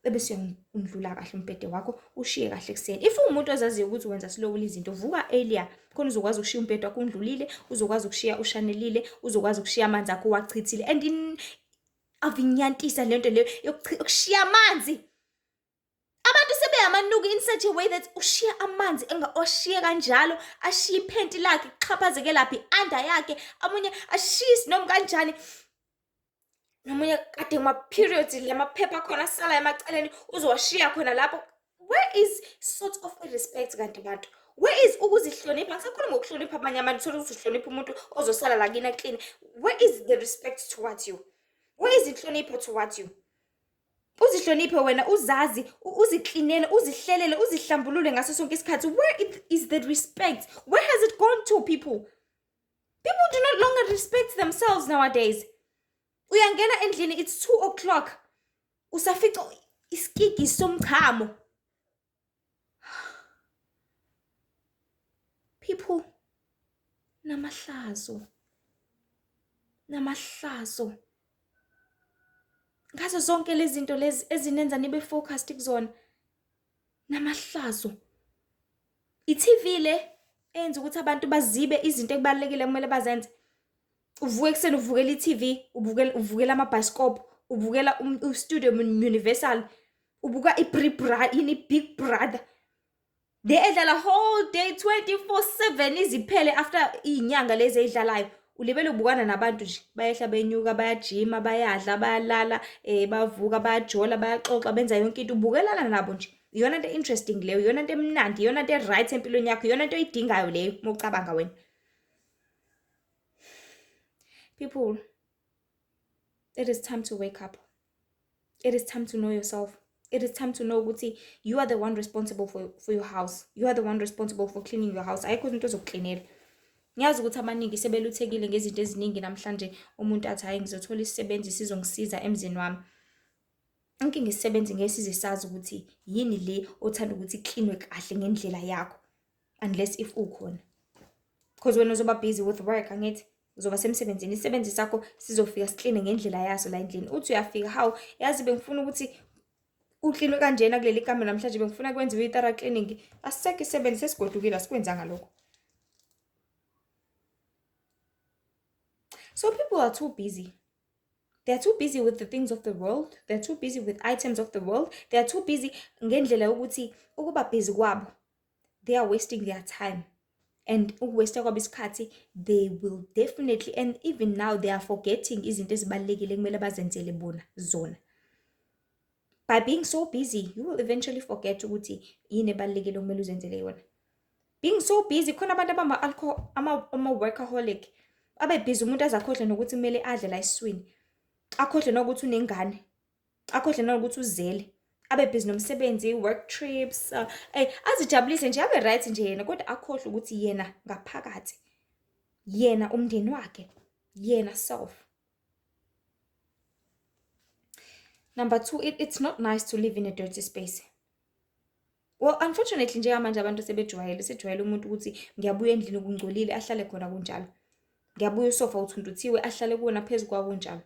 Ebese uyandlula kahle umbhede wakho, ushiye kahle ekuseni. If uwumuntu ozaziyo ukuthi wenza slowly izinto, vuka earlier khona uzokwazi ukushiya umbhede wakho undlulile, uzokwazi ukushiya ushanelile, uzokwazi ukushiya amanzi akho uwachithile. And avinyantisa lento leyo yokushiya amanzi. Abantu sebeyamanuku in such a way that ushiya amanzi oshiye kanjalo, ashiye iphenti lakhe kuxhaphazeke laphi, i-under yakhe, amunye ashiye noma kanjani. Nomunye kade ma-periods lamaphepha akhona asala emaceleni uzowashiya khona lapho. Where is sort of respect kanti bantu? Where is ukuzihlonipha? Ngisakhuluma ngokuhlonipha abanye abantu, uthole ukuthi uhlonipha umuntu ozosala la kini clean. Where is the respect towards you? Where is inhlonipho towards you? Uzihloniphe wena, uzazi, uziklinele, uzihlelele, uzihlambulule ngaso sonke isikhathi. Where is the respect? Where has it gone to, people? People do not longer respect themselves nowadays. Uyangena endlini, it's 2 o'clock. Usafica isikigi somchamo. People, namahlazo. Namahlazo. Ngazo zonke lezi zinto lezi ezinenza nibe focused kuzona. Namahlazo. I-TV le eyenza ukuthi abantu bazibe izinto ekubalulekile kumele bazenze. Uvuka ekuseni uvukela i-TV, uvukela amabhayisikobho, uvukela u-Studio Universal, ubuka i-Big Brother. Le edlala whole day 24/7 iziphele after iy'nyanga lezi ey'dlalayo. Ulibele ubukana nabantu nje, bayehla benyuka, bayajima, bayadla, bayalala, bavuka, bayajola, bayaxoxa, benza yonke into, ubukelana nabo nje. Iyona nto interesting leyo, iyona nto emnandi, iyona nto e-right empilweni yakho, iyona nto oyidingayo leyo uma ucabanga wena. People, it is time to wake up. It is time to know yourself. It is time to know ukuthi you are the one responsible for your house. You are the one responsible for cleaning your house. Ayikho into ozokuklinela. Ngiyazi ukuthi abaningi sebeluthekile ngezinto eziningi namhlanje. Umuntu athi hayi ngizothola isisebenzi sizongisiza emzini wami. Inkinga isisebenzi ngeke size sazi ukuthi yini le othanda ukuthi iklinwe kahle ngendlela yakho, unless if ukhona. Because wena uzoba busy with work, angithi uzoba semsebenzini, isisebenzi sakho sizofika sikline ngendlela yaso la endlini. Uthi uyafika, hawu yazi bengifuna ukuthi uklinwe kanjena kuleli kamelo namhlanje, bengifuna kwenziwe i-thorough cleaning. Asisekho isisebenzi, sesigodukile, asikwenzanga lokho. So people are too busy. They are too busy with the things of the world. They are too busy with items of the world. They are too busy ngendlela yokuthi ukuba busy kwabo, they are wasting their time. And ukuwaste kwabo isikhathi, they will definitely, and even now they are forgetting izinto ezibalulekile kumele bazenzele bona zona. By being so busy, you will eventually forget ukuthi yini ebalulekile okumele uzenzele yona. Being so busy, khona abantu abama-alcohol, ama-workaholic, abe busy umuntu azakhohlwe nokuthi kumele adle la esiswini, akhohlwe nokuthi unengane, akhohlwe nokuthi uzele, abe busy nomsebenzi, work trips, azijabulise nje, abe right nje yena, kodwa akhohlwe ukuthi yena ngaphakathi, yena umndeni wakhe, yena self. Number 2, it's not nice to live in a dirty space. Well, unfortunately njengamanje abantu sebejwayele, sejwayele umuntu ukuthi ngiyabuya endlini kungcolile, ahlale khona kunjalo. Ngiyabuya usofa uthuntuthiwe, ahlale kuwona phezu kwawo kunjalo.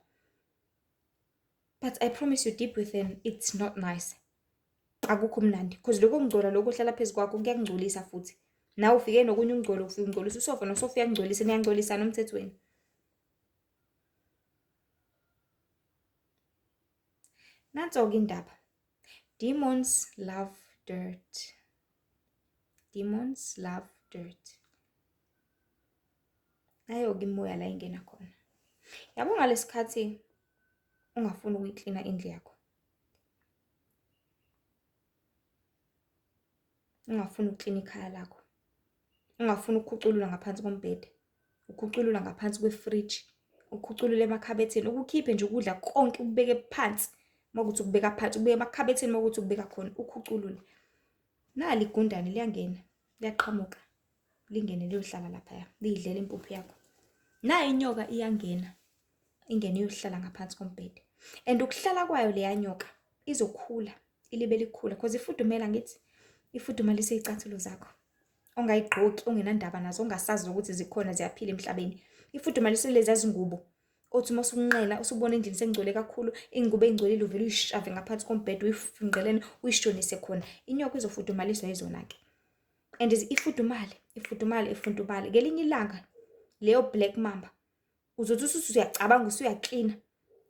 But I promise you deep within, it's not nice. Akukho mnandi, because lokho kungcola lokho ohlala phezu kwakho kuyakungcolisa futhi. Nawe ufike nokunye ukungcola, ufike ungcolisa usofa, nosofa uyakungcolisa, niyangcolisana emthethweni. Nanso-ke indaba. Demons love dirt. Demons love dirt. Nayo-ke imoya la ingena khona. Yabo ngalesikhathi ungafuni ukuyiklina indlu yakho, ungafuni ukuklina ikhaya lakho, ungafuni ukukhuculula ngaphansi kombhede, ukhuculula ngaphansi kwefriji, ukhuculula emakhabetheni, ukukhiphe nje ukudla konke ukubeke phansi, uma kuwukuthi ukubeka phansi, ukubeke emakhabetheni uma kuwukuthi ukubeka khona, ukhuculule. Nali igundane liyangena, liyaqhamuka, lingene liyohlala laphaya, liyidlela impuphu yakho. Nayi inyoka iyangena, ingene iyohlala ngaphansi kombhede. And ukuhlala kwayo leya nyoka izokhula, ilibe likhula because ifudumela ngithi ifudumalise iy'cathulo zakho ongayigqoki, ongenandaba nazo, ongasazi nokuthi zikhona ziyaphila emhlabeni. Ifudumalise lezi zingubo othi uma usunqena usubona endlini sengcole kakhulu, iy'ngubo ey'ngcolile uvele uyishave ngaphansi kombhede uyifunqelene uyishonise khona. Inyoka izofudumaliswa yizona-ke. And ifudumale, ifudumale, ifudumale. Ngelinye ilanga leyo black mamba uzothi usuthi uyacabanga usuyaklina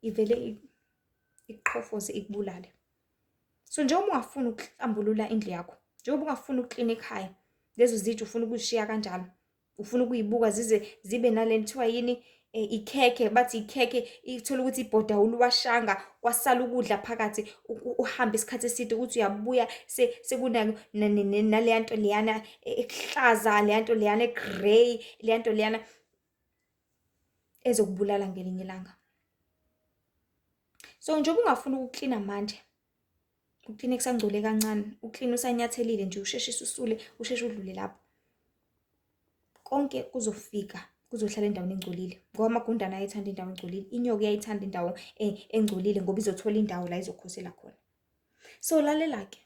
ivele ikuqhofoze ikubulale. So njengoba ungafuni ukuhlambulula indlu yakho, njengoba ungafuni ukuklina ekhaya, lezo zitsha ufuna ukuzishiya kanjalo, ufuna ukuyibuka zize zibe nale kuthiwa yini ikhekhe, bathi ikhekhe ithola ukuthi ibhoda awuliwashanga kwasala ukudla phakathi, uhambe isikhathi eside ukuthi uyabuya naleya nto leyana ekuhlaza, leya nto leyana e-grey, leya nto leyana ezokubulala ngelinye ilanga. So njengoba ungafuni ukuklina manje, ukline kusangcole kancane, ukline usanyathelile nje, usheshise usule, usheshe udlule lapho. Konke kuzofika, kuzohlala endaweni engcolile ngoba amagundane ayethanda indawo engcolile, inyoka iyayithanda indawo engcolile ngoba izothola indawo la izokhosela khona. So lalela-ke,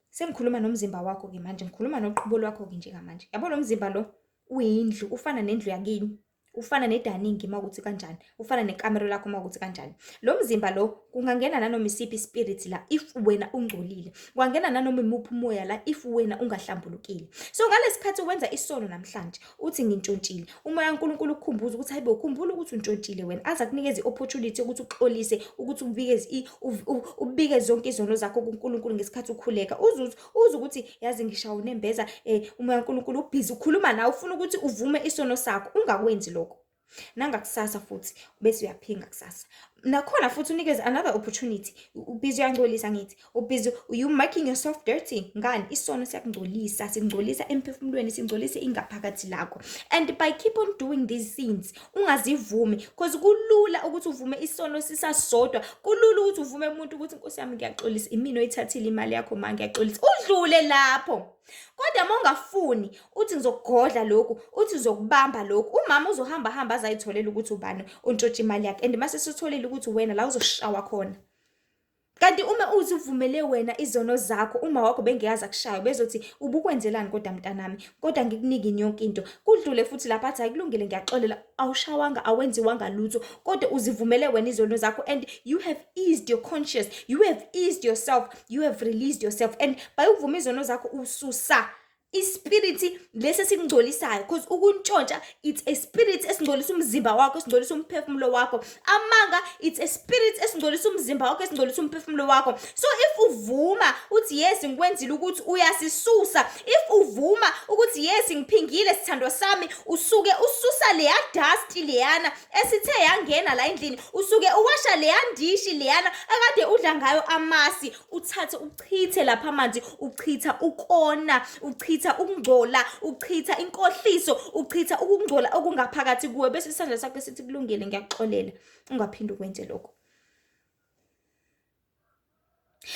sengikhuluma nomzimba wakho-ke manje, ngikhuluma noqhubo lwakho-ke njengamanje. Yabo lo mzimba lo uyindlu, ufana nendlu yakini, ufana nedaningi uma kuthi kanjani, ufana nekamero lakho uma kuthi kanjani. Lo mzimba lo kungangena nanoma isiphi ispirit la if wena ungcolile, kungangena nanoma imuphi umoya la if wena ungahlambulukile. So ngalesikhathi wenza isono namhlanje, uthi ngintshontshile, umoya kaNkulunkulu ukukhumbuza ukuthi hayibo, khumbula ukuthi untshontshile wena, aze akunikeze i-opportunity yokuthi uxolise, ukuthi ubike zonke izono zakho kuNkulunkulu ngesikhathi ukhuleka. Uze ukuthi yazi ngishawa unembeza, umoya kaNkulunkulu ubhizi ukhuluma nawe, ufuna ukuthi uvume isono sakho, ungakwenzi lokho. Nangakusasa futhi bese uyaphinga kusasa. Nakhona futhi unikeze another opportunity. Ubhizi uyangcolisa ngithi, ubhizi you making yourself dirty. Ngani? Isono siyakungcolisa, singcolisa emphefumulweni, singcolise ingaphakathi lakho. And by keep on doing these sins, ungazivumi, because kulula ukuthi uvume isono sisasodwa. Kulula ukuthi uvume umuntu ukuthi Nkosi yami ngiyaxolisa, imina oyithathile imali yakho ma ngiyaxolisa, udlule lapho. Kodwa uma ungafuni uthi ngizokugodla lokhu, uthi ngizokubamba lokhu, umama uzohamba hamba azayitholela ukuthi ubani ontshontsha imali yakhe, and mase sitholile ukuthi wena la uzoshawa khona. Kanti uma uzivumele wena izono zakho, uma wakho bengeyazi akushayo, bezothi ubukwenzelani kodwa mntanami, kodwa ngikunike yonke into. Kudlule futhi lapha athi ayikulungile ngiyaxolela, awushawanga, awenziwanga lutho, kodwa uzivumele wena izono zakho, and you have eased your conscience, you have eased yourself, you have released yourself. And by ukuvuma izono zakho ususa ispiriti lesi esingcolisayo, because ukuntshontsha it's a spirit esingcolisa umzimba wakho, esingcolisa umphefumulo wakho. Amanga it's a spirit esingcolisa umzimba wakho, esingcolisa umphefumulo wakho. So if uvuma uthi yes ngikwenzile ukuthi uyasisusa, if uvuma ukuthi yes ngiphingile sithandwa sami, usuke ususa leya dust leyana esithe yangena la endlini, usuke uwasha leya ndishi leyana akade udla ngayo amasi, uthathe uchithe lapha amanzi, uchitha ukona, uchitha ukungcola, uchitha inkohliso, uchitha ukungcola okungaphakathi kuwe, bese isandla sakho sithi kulungile ngiyakuxolela, ungaphinde ukwenze lokho.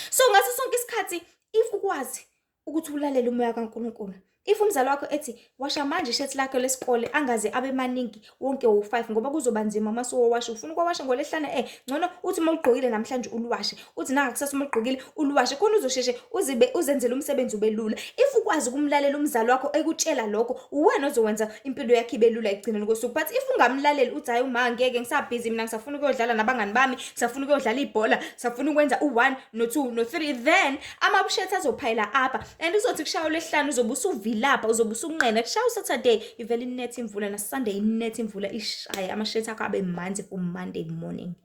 So ngaso sonke isikhathi if ukwazi ukuthi ulalele umoya kaNkulunkulu, if umzali wakho ethi washa manje ishethi lakho lesikole angaze abe maningi wonke wo-5 ngoba kuzoba nzima uma suwowasha, ufuna ukuwasha ngolesihlanu, ngcono uthi uma ugqokile namhlanje uluwashe, uthi nangakusasa uma ugqokile uluwashe, khona uzosheshe uzibe uzenzele umsebenzi ube lula. If ukwazi ukumlalela umzali wakho ekutshela lokho, uwena ozowenza impilo yakhe ibe lula ekugcineni kosuku. But if ungamlaleli uthi hayi uma ngeke ngisabhizi mina, ngisafuna ukuyodlala nabangani bami, ngisafuna ukuyodlala ibhola, ngisafuna ukwenza u-1 no-2 no-3, then amabushethi azophayela apha, and uzothi kushaya olwesihlanu uzobe usuvilapha, uzobe usunqena. Kushaya uSaturday ivele inethe imvula, na Sunday inethe imvula ishaye amashethi akho abe manzi for Monday morning.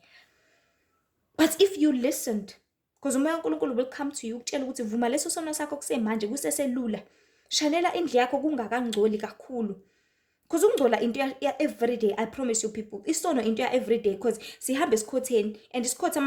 But if you listened, because umoya kaNkulunkulu will come to you ukutshela ukuthi vuma leso sono sakho kusemanje, kuseselula, shanela indlu yakho kungakangcoli kakhulu. Because ukungcola into ya everyday, I promise you people. Isono into ya everyday because sihamba esikhotheni and isikhotha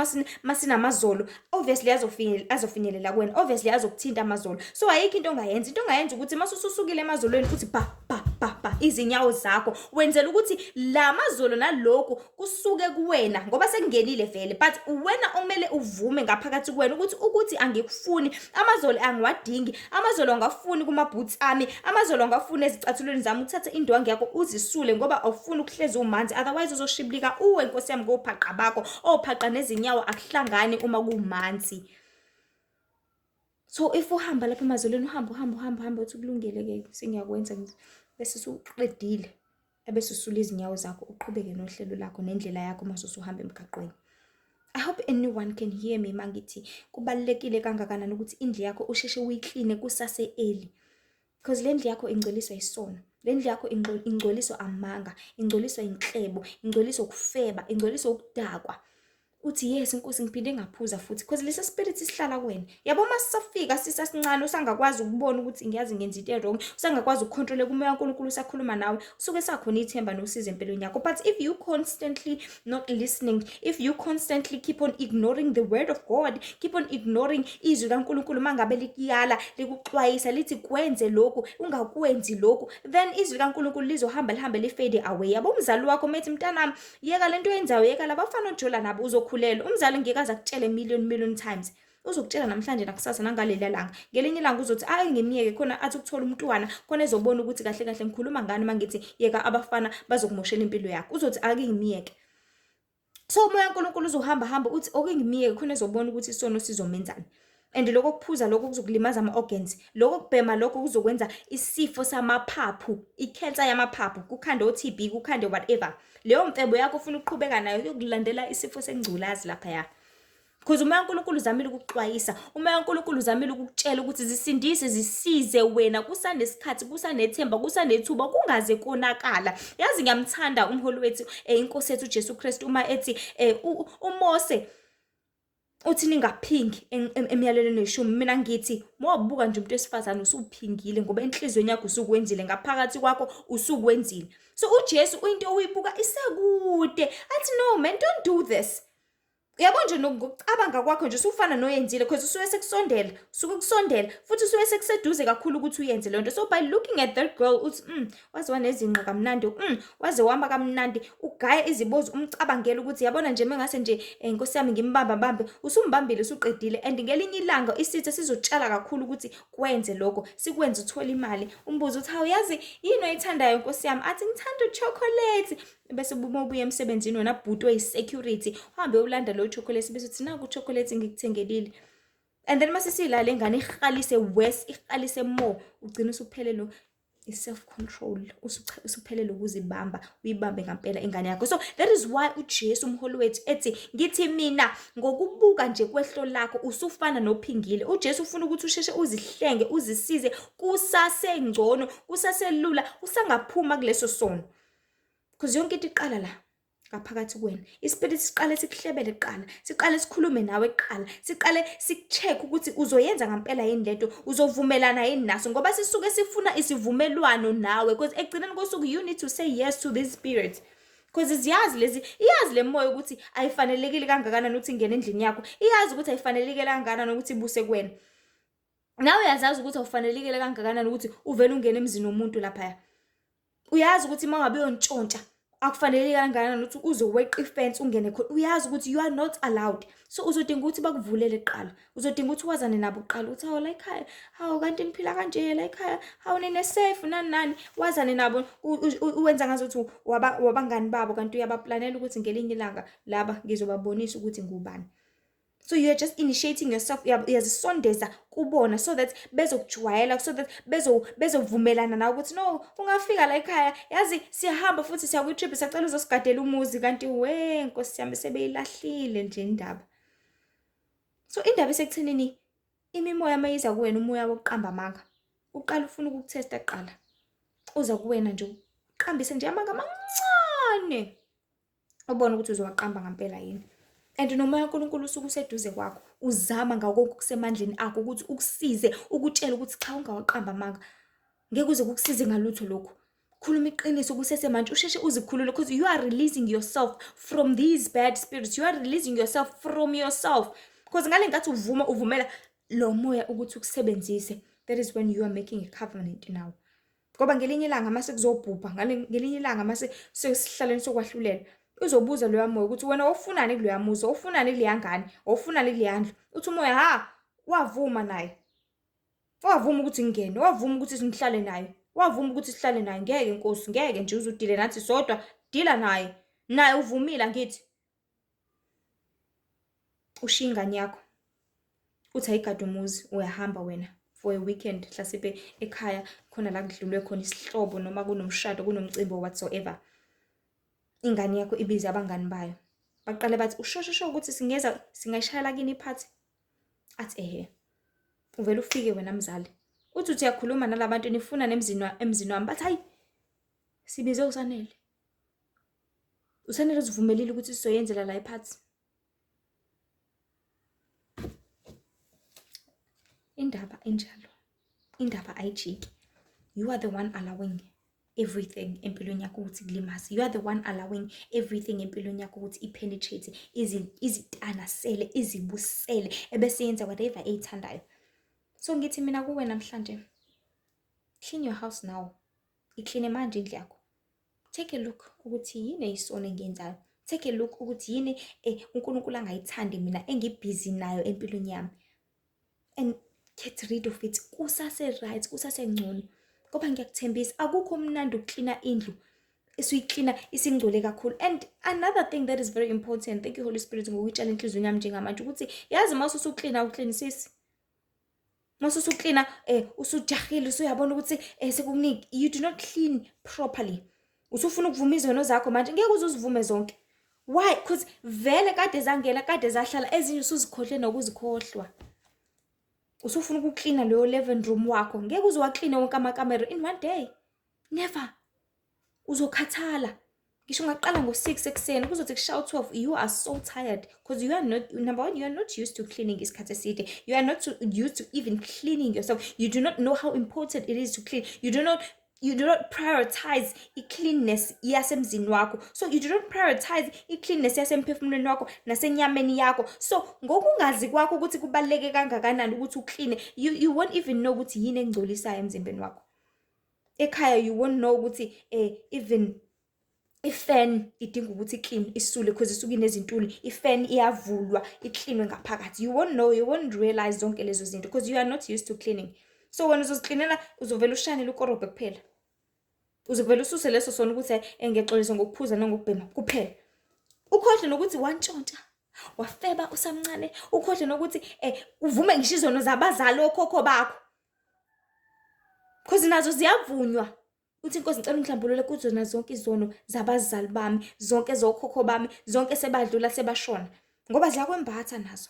masinamazolo, obviously azofinyelela kuwena, obviously azokuthinta amazolo. So ayikho into ongayenza. Into ongayenza ukuthi masususukile emazolweni futhi ba ba ba ba izinyawo zakho, wenzela ukuthi la mazolo nalokhu kusuke kuwena ngoba sekungenile vele. But wena okumele uvume ngaphakathi kuwena ukuthi angikufuni amazolo, angiwadingi amazolo, angafuni kuma-boots ami amazolo, angafuni ezicathulweni zami. Uthathe indwangu yakho uzisule ngoba awufuni ukuhlezi umanzi, otherwise uzoshibilika uwe, nkosi yami, ngophaqa bakho ophaqa nezinyawo akuhlangani uma kumanzi. So if uhamba lapha emazolweni, uhamba uhamba uhamba uhamba, uthi kulungile-ke, sengiyakwenza, bese usuqedile, ebese usula izinyawo zakho, uqhubeke nohlelo lakho nendlela yakho mase usuhamba emgaqweni. I hope anyone can hear me mangithi kubalulekile kangakanani ukuthi indlu yakho usheshe uyikline kusase early. Because le ndlu yakho ingcoliswa isono. Le ndlu yakho ingcoliswa amanga, ingcoliswa inhlebo, ingcoliswa ukufeba, ingcoliswa ukudakwa. Uthi yes Nkosi, ngiphinde ngaphuza futhi, because lesa spirit sihlala kuwena. Yabo, masisafika sisasincane, usangakwazi ukubona ukuthi ngiyazi ngenza into e-wrong, usangakwazi ukucontrol umoya kaNkulunkulu usakhuluma nawe, usuke sakhona ithemba nosizo empilweni yakho. But if you constantly not listening, if you constantly keep on ignoring the word of God, keep on ignoring izwi kaNkulunkulu mangabe likuyala, likuxwayisa, lithi kwenze lokhu, ungakwenzi lokhu, then izwi kaNkulunkulu lizohamba lihambe li-fade away. Yabo, umzali wakho methi, "Mntanami, yeka lento oyenzayo, yeka labafana ojola nabo, uzokhulelwa." Umzali ngeke aze akutshele million million times, uzokutshela namhlanje, nakusasa, nangaleliya langa. Ngelinye ilanga uzothi ake ngimyeke khona athi ukuthola umntwana khona ezobona ukuthi kahle kahle ngikhuluma ngani mangithi yeka abafana, bazokumoshela impilo yakho. Uzothi ake ngimyeke. So umoya kaNkulunkulu uzohamba hamba uthi oke ngimyeke khona ezobona ukuthi isono sizomenzani. And lokho kuphuza lokho kuzokulimaza ama-organs, lokho kubhema lokho kuzokwenza isifo samaphaphu, ikhensa yamaphaphu, kukhande o-TB, kukhande whatever. Leyo mfebo yakho ufuna ukuqhubeka nayo yokulandela isifo sengculazi laphaya. Because umoya kaNkulunkulu uzamile ukukuxwayisa, umoya kaNkulunkulu uzamile ukukutshela ukuthi zisindise, zisize wena kusanesikhathi, kusanethemba, kusanethuba, kungaze konakala. Yazi ngiyamthanda umholi wethu, inkosi yethu uJesu Kristu, uma ethi uMose uthi ningaphingi emyalelweni weshumi. Mina ngithi mawabuka nje umuntu wesifazane usuphingile ngoba enhliziyweni yakho usukwenzile, ngaphakathi kwakho usukwenzile. So uJesu into uyibuka isekude, athi no man, don't do this. Uyabo nje, ngokucabanga kwakho nje usufana noyenzile because usuke sekusondela, usuke kusondela futhi usuke sekuseduze kakhulu ukuthi uyenze leyo nto. So by looking at that girl uthi waze wanezinqa kamnandi, waze wama kamnandi, ugaya izibozi, umcabangela ukuthi yabona nje mengase nje nkosi yami ngimbamba bambe, usumbambile, usuqedile. And ngelinye ilanga isitha sizotshala kakhulu ukuthi kwenze lokho, sikwenze uthole imali. Umbuzo uthi, "Hawu, yazi yini oyithandayo, nkosi yami?" Athi, "Ngithanda uchocolate." Bese uma ubuya emsebenzini wena bhuti oyi-security, uhambe ulanda lowo chocolate, bese uthi, "Naku uchocolate ngikuthengelile." And then mase siyila le ngane ihalise worse, ihalise more, ugcina usuphelelwe i-self control, usuphelelwe ukuzibamba, uyibambe ngampela ingane yakho. So that is why uJesu umholi wethu ethi, ngithi mina ngokubuka nje kwehlo lakho usufana nophingile. UJesu ufuna ukuthi usheshe uzihlenge, uzisize kusasengcono, kusaselula, usangaphuma kuleso sono, because yonke into iqala la ngaphakathi kuwena. Ispirit siqale sikuhlebele kuqala, siqale sikhulume nawe kuqala, siqale sikucheck ukuthi uzoyenza ngampela yini lento, uzovumelana yini naso, ngoba sisuke sifuna isivumelwano nawe, because ekugcineni kosuku you need to say yes to this spirit. Because ziyazi lezi, iyazi le moya ukuthi ayifanelekile kangakanani ukuthi ingene endlini yakho, iyazi ukuthi ayifanelekile kangakanani ukuthi ibuse kuwena. Nawe uyazazi ukuthi awufanelekile kangakanani ukuthi uvele ungene emzini womuntu laphaya. Uyazi ukuthi uma ngabe uyontshontsha akufaneleki kangakanani ukuthi uze weqe ifence ungene khona. Uyazi ukuthi you are not allowed. So uzodinga ukuthi bakuvulele kuqala, uzodinga ukuthi wazane nabo kuqala, ukuthi hawu, la ekhaya, hawu, kanti niphila kanje la ekhaya, hawu, nine-safe, nani nani, wazane nabo, uwenza ngazuthi wabangani babo, kanti uyabaplanela ukuthi ngelinye ilanga laba ngizobabonisa ukuthi ngubani. So you are just initiating yourself, uyazisondeza kubona so that bezokujwayela, so that bezovumelana nawe ukuthi no, ungafika la ekhaya, yazi siyahamba futhi siya kwi-trip, siyacela uzosigadela umuzi, kanti we nkosi yami sebeyilahlile nje indaba. So indaba isekuthenini imimoya mayiza kuwena, umoya wokuqamba amanga, uqala ufuna ukukuthesta kuqala. Uza kuwena nje uqambise nje amanga amancane, ubone ukuthi uzowaqamba ngampela yini. And nomoya kaNkulunkulu usuke useduze kwakho, uzama ngako konke okusemandleni akho ukuthi ukusize, ukutshele ukuthi cha, ungawaqamba amanga. Ngeke uze kukusize ngalutho lokhu. Khuluma iqiniso kusesemanje, usheshe uzikhulule, because you are releasing yourself from these bad spirits. You are releasing yourself from yourself. Because ngale nkathi uvuma, uvumela lo moya ukuthi ukusebenzise, that is when you are making a covenant now. Ngoba ngelinye ilanga mase kuzobhubha, ngelinye ilanga mase sesihlaleni sokwahlulela, uzobuza loya moya ukuthi wena ufunani kuloya muzi, ufunani kuleya ngane, ufunani kuleya ndlu. Uthi umoya, ha, wavuma naye. Wavuma ukuthi ngingene, wavuma ukuthi ngihlale naye, wavuma ukuthi sihlale naye. Ngeke Nkosi, ngeke nje uzudile nathi sodwa, dila naye. Naye uvumile angithi. Ushiya ingane yakho, uthi ayigade umuzi, uyahamba wena for a weekend, mhlasimpe ekhaya khona la kudlulwe khona isihlobo noma kunomshado, kunomcimbi or whatsoever. Ingane yakho ibize abangani bayo. Baqale bathi usho ukuthi singeza singayishayela kini iphathi. Athi ehe. Uvele ufike wena mzali. Uthi uthi uyakhuluma nalabantu nifuna nemzini emzini wami. Bathi hayi, sibize uSanele. uSanele uzivumelile ukuthi sizoyenzela la iphathi. Indaba enjalo, indaba ayijiki. You are the one allowing everything empilweni yakho ukuthi kulimaze. You are the one allowing everything empilweni yakho ukuthi ipenetrate, izitanasele, izibusele, ebese yenza whatever eyithandayo. So ngithi mina kuwe namhlanje, clean your house now. Ikline manje indlu yakho. Take a look ukuthi yini eyisono engiyenzayo. Take a look ukuthi yini uNkulunkulu angayithandi mina engibhizi nayo empilweni yami. And get rid of it. Kusase right, kusasengcono. Ngoba ngiyakuthembisa akukho mnandi ukuklina indlu esiyiklina isingcole kakhulu. And another thing that is very important, thank you Holy Spirit ngokuyitshala enhliziyweni yami njengamanje, ukuthi yazi uma usuklina uklinisisi. Uma usuklina usujahile, usuyabona ukuthi sekukuningi, you do not clean properly. Usufuna ukuvuma izono zakho manje, ngeke uze uzivume zonke. Why? Because vele kade zangena, kade zahlala, ezinye usuzikhohle nokuzikhohlwa. Usufuna ukuklina leyo 11 room wakho, ngeke uze wakline wonke amakamero in one day. Never. Uzokhathala. Ngisho ungaqala ngo-6 ekuseni kuzothi kushaya u-12, you are so tired because you are not, number one, you are not used to cleaning isikhathi eside. You are not used to even cleaning yourself. You do not know how important it is to clean. You do not prioritize i-cleanness yasemzini wakho. So you do not prioritize i-cleanness yasemphefumulweni wakho nasenyameni yakho. So ngokungazi kwakho ukuthi kubaluleke kangakanani ukuthi ukline, you won't even know ukuthi yini engcolisayo emzimbeni wakho. Ekhaya you won't know ukuthi even ifan idinga ukuthi iclean isule because isuke inezintuli, ifan iyavulwa iklinwe ngaphakathi. You won't know, you won't realize zonke lezo zinto because you are not used to cleaning. So wena uzoziklinela, uzovela ushanele ukorobhe kuphela. Uzovela ususe leso sona ukuthi ngiyaxolisa ngokuphuza nangokubhema kuphela. Ukhohlwe nokuthi wantshontsha, wafeba usamncane, ukhohlwe nokuthi uvume ngisho izono zabazali okhokho bakho. Because nazo ziyavunywa. Uthi Nkosi ngicela ungihlambulule kuzona zonke izono zabazali bami, zonke zokhokho bami, zonke sebadlula sebashona. Ngoba ziyakwembatha nazo.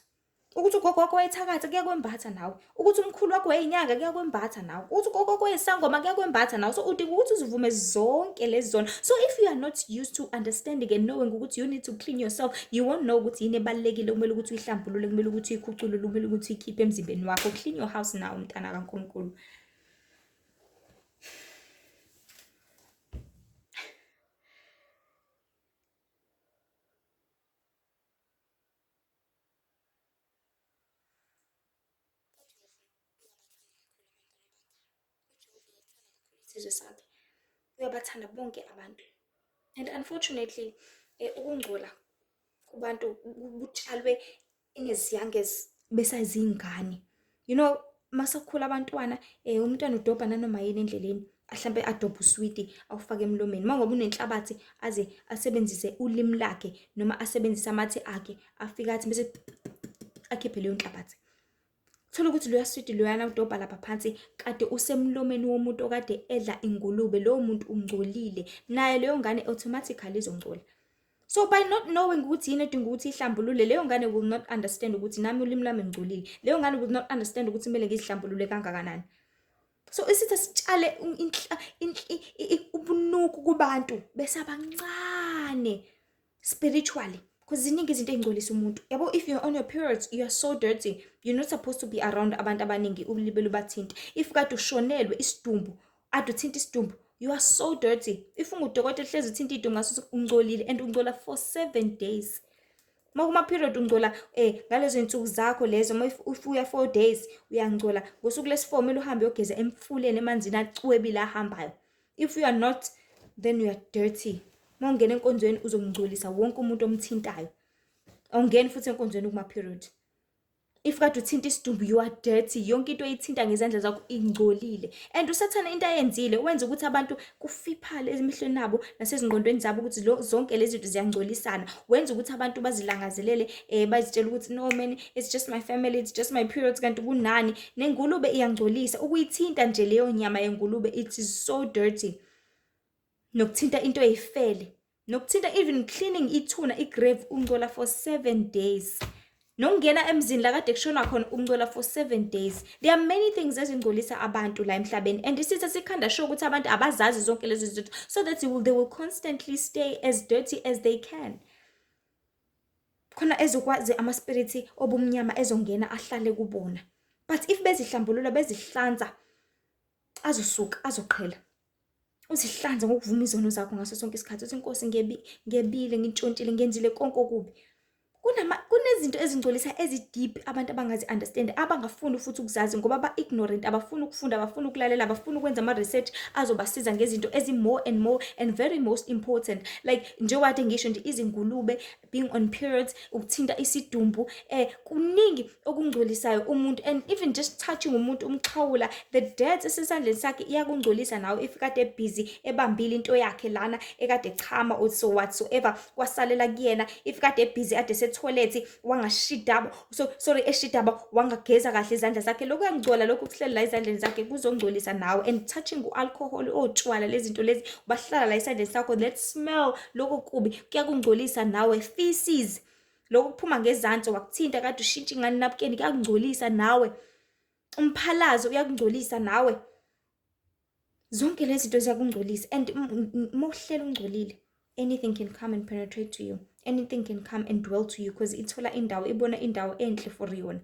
Ukuthi ugogo wakho wayethakatha kuyakwembatha nawe. Ukuthi umkhulu wakho wayeyinyanga kuyakwembatha nawe. Ukuthi ugogo wakho wayesangoma kuyakwembatha nawe. So udinga ukuthi uzivume zonke lezi zono. So if you are not used to understanding and knowing ukuthi you need to clean yourself, you won't know ukuthi yini ebalulekile kumele ukuthi uyihlambulule, kumele ukuthi uyikhuculule, kumele ukuthi uyikhiphe emzimbeni wakho. Clean your house now, mntana kaNkulunkulu. Isizwe sakhe uyabathanda bonke abantu, and unfortunately ukungcola kubantu kutshalwe in as young as besazingane. You know, masakhula abantwana, umntwana udobha nanoma yini endleleni, ahlampe adobhe uswidi awufake emlomeni. Uma ngoba unenhlabathi aze asebenzise ulimi lakhe noma asebenzise amathe akhe, afike athi bese akhiphe leyo nhlabathi. Thola ukuthi loya swidi loyana udobha lapha phansi kade usemlomeni womuntu okade edla ingulube, lowo muntu ungcolile, naye leyo ngane automatically izongcola. So by not knowing ukuthi yini edinga ukuthi ihlambulule, leyo ngane will not understand ukuthi nami ulimi lwami ngcolile. Leyo ngane will not understand ukuthi kumele ngizihlambulule kangakanani. So isitha sitshale ubunuku kubantu besabancane spiritually, because ziningi izinto ey'ngcolisa umuntu. Yabo, if you're on your periods, you are so dirty. You're not supposed to be around abantu abaningi ulibele ubathinte. If kade ushonelwe isidumbu, ade uthinte isidumbu, You are so dirty. If ungudokotela hlezi uthinta idumbu ngaso ungcolile and ungcola for 7 days. Uma kuma-period ungcola ngalezo zinsuku zakho lezo, uma ufuya 4 days uyangcola. Ngosuku lesi-4 kumele uhambe uyogeza emfuleni emanzini acwebile ahambayo. If you are not, then you are dirty. Uma ungena enkonzweni uzongcolisa wonke umuntu omthintayo. Awungeni futhi enkonzweni kuma-period. If kade uthinta isidumbu, you are dirty. Yonke into oyithinta ngezandla zakho ingcolile. And uSathane into ayenzile wenza ukuthi abantu kufiphale emehlweni abo nasezingqondweni zabo ukuthi zonke lezi zinto ziyangcolisana. Wenza ukuthi abantu bazilangazelele, bazitshele ukuthi no man, it's just my family, it's just my periods, kanti kunani. Nengulube iyangcolisa. Ukuyithinta nje leyo nyama yengulube, it is so dirty. Nokuthinta into eyifele, nokuthinta even cleaning ithuna, i-grave, ungcola for 7 days. Nokungena emzini la kade kushonwa khona ungcola for 7 days. There are many things ezingcolisa abantu la emhlabeni, and isitha sikhanda sure ukuthi abantu abazazi zonke lezi zinto, so that they will constantly stay as dirty as they can. Khona ezokwazi ama-spirits obumnyama ezongena ahlale kubona. But if bezihlambulula, bezihlanza, azosuka, azoqhela. Uzihlanze ngokuvuma izono zakho ngaso sonke isikhathi. Uthi, Nkosi, ngebile, ngintshontshile, ngenzile konke okubi. Kunezinto ezingcolisa ezi-deep abantu abangazi-understand, abangafuni futhi ukuzazi ngoba ba-ignorant, abafuni ukufunda, abafuni ukulalela, abafuni ukwenza ama-research azobasiza ngezinto ezi-more and more and very most important. Like njengoba kade ngisho nje, izingulube, being on periods, ukuthinta isidumbu, kuningi okungcolisayo umuntu. And even just touching umuntu, umxhawula, the dirt esesandleni sakhe iyakungcolisa nawe. If kade busy ebambile into yakhe lana, ekade echama or so whatsoever, kwasalela kuyena. If kade busy ade se-toilet, wangashidaba, so sorry, eshidaba, wangageza kahle izandla zakhe, lokhu kuyangcola. Lokhu kuhleli la ezandleni zakhe kuzongcolisa nawe. And touching u-alcohol, otshwala, lezi zinto lezi bahlala la esandleni sakho, that smell, lokho kubi kuyakungcolisa nawe. Feces, lokhu kuphuma ngezansi, wakuthinta kade ushintsha ingane napukeni, kuyakungcolisa nawe. Umphalazo uyakungcolisa nawe. Zonke lezi zinto ziyakungcolisa. And uma uhleli ungcolile, anything can come and penetrate to you, anything can come and dwell to you, because ithola indawo, ibona indawo enhle for yona.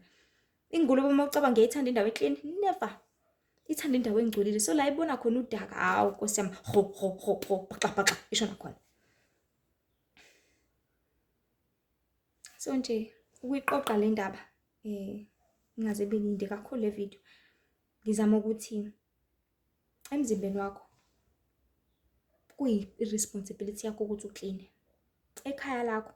Ingulube, uma ucabanga, ngiyayithanda indawo e-clean? Never. Ithanda indawo engcolile. So la ibona khona udaka, hawu Nkosi yami, ho ho ho ho, bhaxa bhaxa, ishona khona. So nje ukuyiqoqa le ndaba, ingaze ibe yinde kakhulu le video, ngizama ukuthi emzimbeni wakho kuyi-responsibility yakho ukuthi ukline. Ekhaya lakho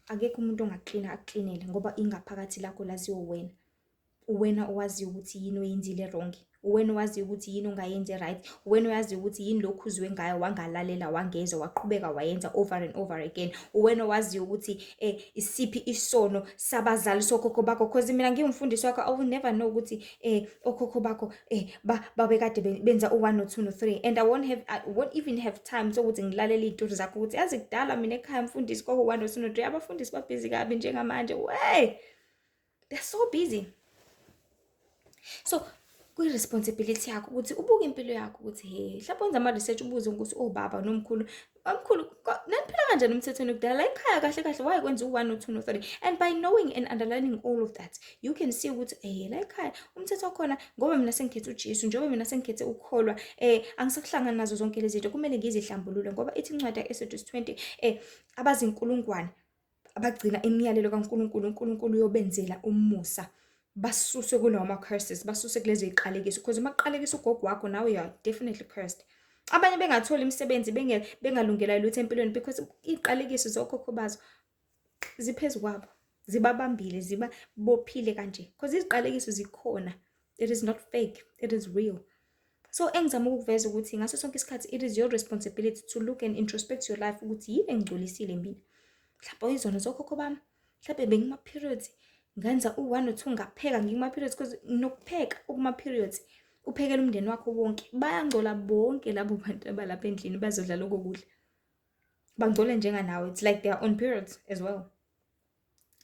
akekho umuntu ongaklina akuklinele, ngoba ingaphakathi lakho laziwa wena. Uwena owaziyo ukuthi yini oyenzile wrong, uwena owaziyo ukuthi yini ongayenzi right, uwena owaziyo ukuthi yini lokhu uzwe ngayo wangalalela, wangezwa, waqhubeka wayenza over and over again. Uwena owaziyo ukuthi isiphi isono sabazali, sokhokho bakho, cause mina ngingumfundisi wakho, I will never know ukuthi okhokho bakho babekade benza u-1 no-2 no-3, and I won't even have time sokuthi ngilalele iy'tori zakho ukuthi yazi kudala mina ekhaya, mfundisi, kwako 1 no-2 no-3. Abafundisi babhizi kabi njengamanje, wey, they're so busy. So kuyi-responsibility yakho ukuthi ubuke impilo yakho ukuthi he, mhlawumbe wenza ama-research, ubuze ukuthi obaba nomkhulu, omkhulu, naniphila kanjani emthethweni kudala la ekhaya, kahle kahle why kwenza u-1 no-2 no-3. And by knowing and underlining all of that, you can see ukuthi la ekhaya umthetho wakhona, ngoba mina sengikhethe uJesu, njengoba mina sengikhethe ukukholwa, angisakuhlangani nazo zonke lezi zinto, kumele ngizihlambulule, ngoba ithi incwadi ya-Exodus 20, abazinkulungwane abagcina imiyalelo kaNkulunkulu, uNkulunkulu uyobenzela umusa, basuswe kulawo ma-curses, basuswe kulezi y'qalekiso, because uma kuqalekisa ugogo wakho, nawe you are definitely cursed. Abanye bengatholi imisebenzi, bengalungelwa lutho empilweni, because iy'qalekiso zokhokho bazo ziphezu kwabo, zibabambile, zibabophile kanje, because iziqalekiso zikhona. It is not fake, it is real. So engizama ukukuveza ukuthi ngaso sonke isikhathi it is your responsibility to look and introspect your life ukuthi yini engingcolisile mina. Mhlawumbe izono zokhokho bami, mhlawumbe bengima-periods, ngenza u-1 no-2, ngapheka ngikuma-periods, because nokupheka ukuma-periods, uphekela umndeni wakho wonke, bayangcola bonke labo bantu abalapha endlini bazodla lokho kudla, bangcole njenganawe. It's like they are on periods as well.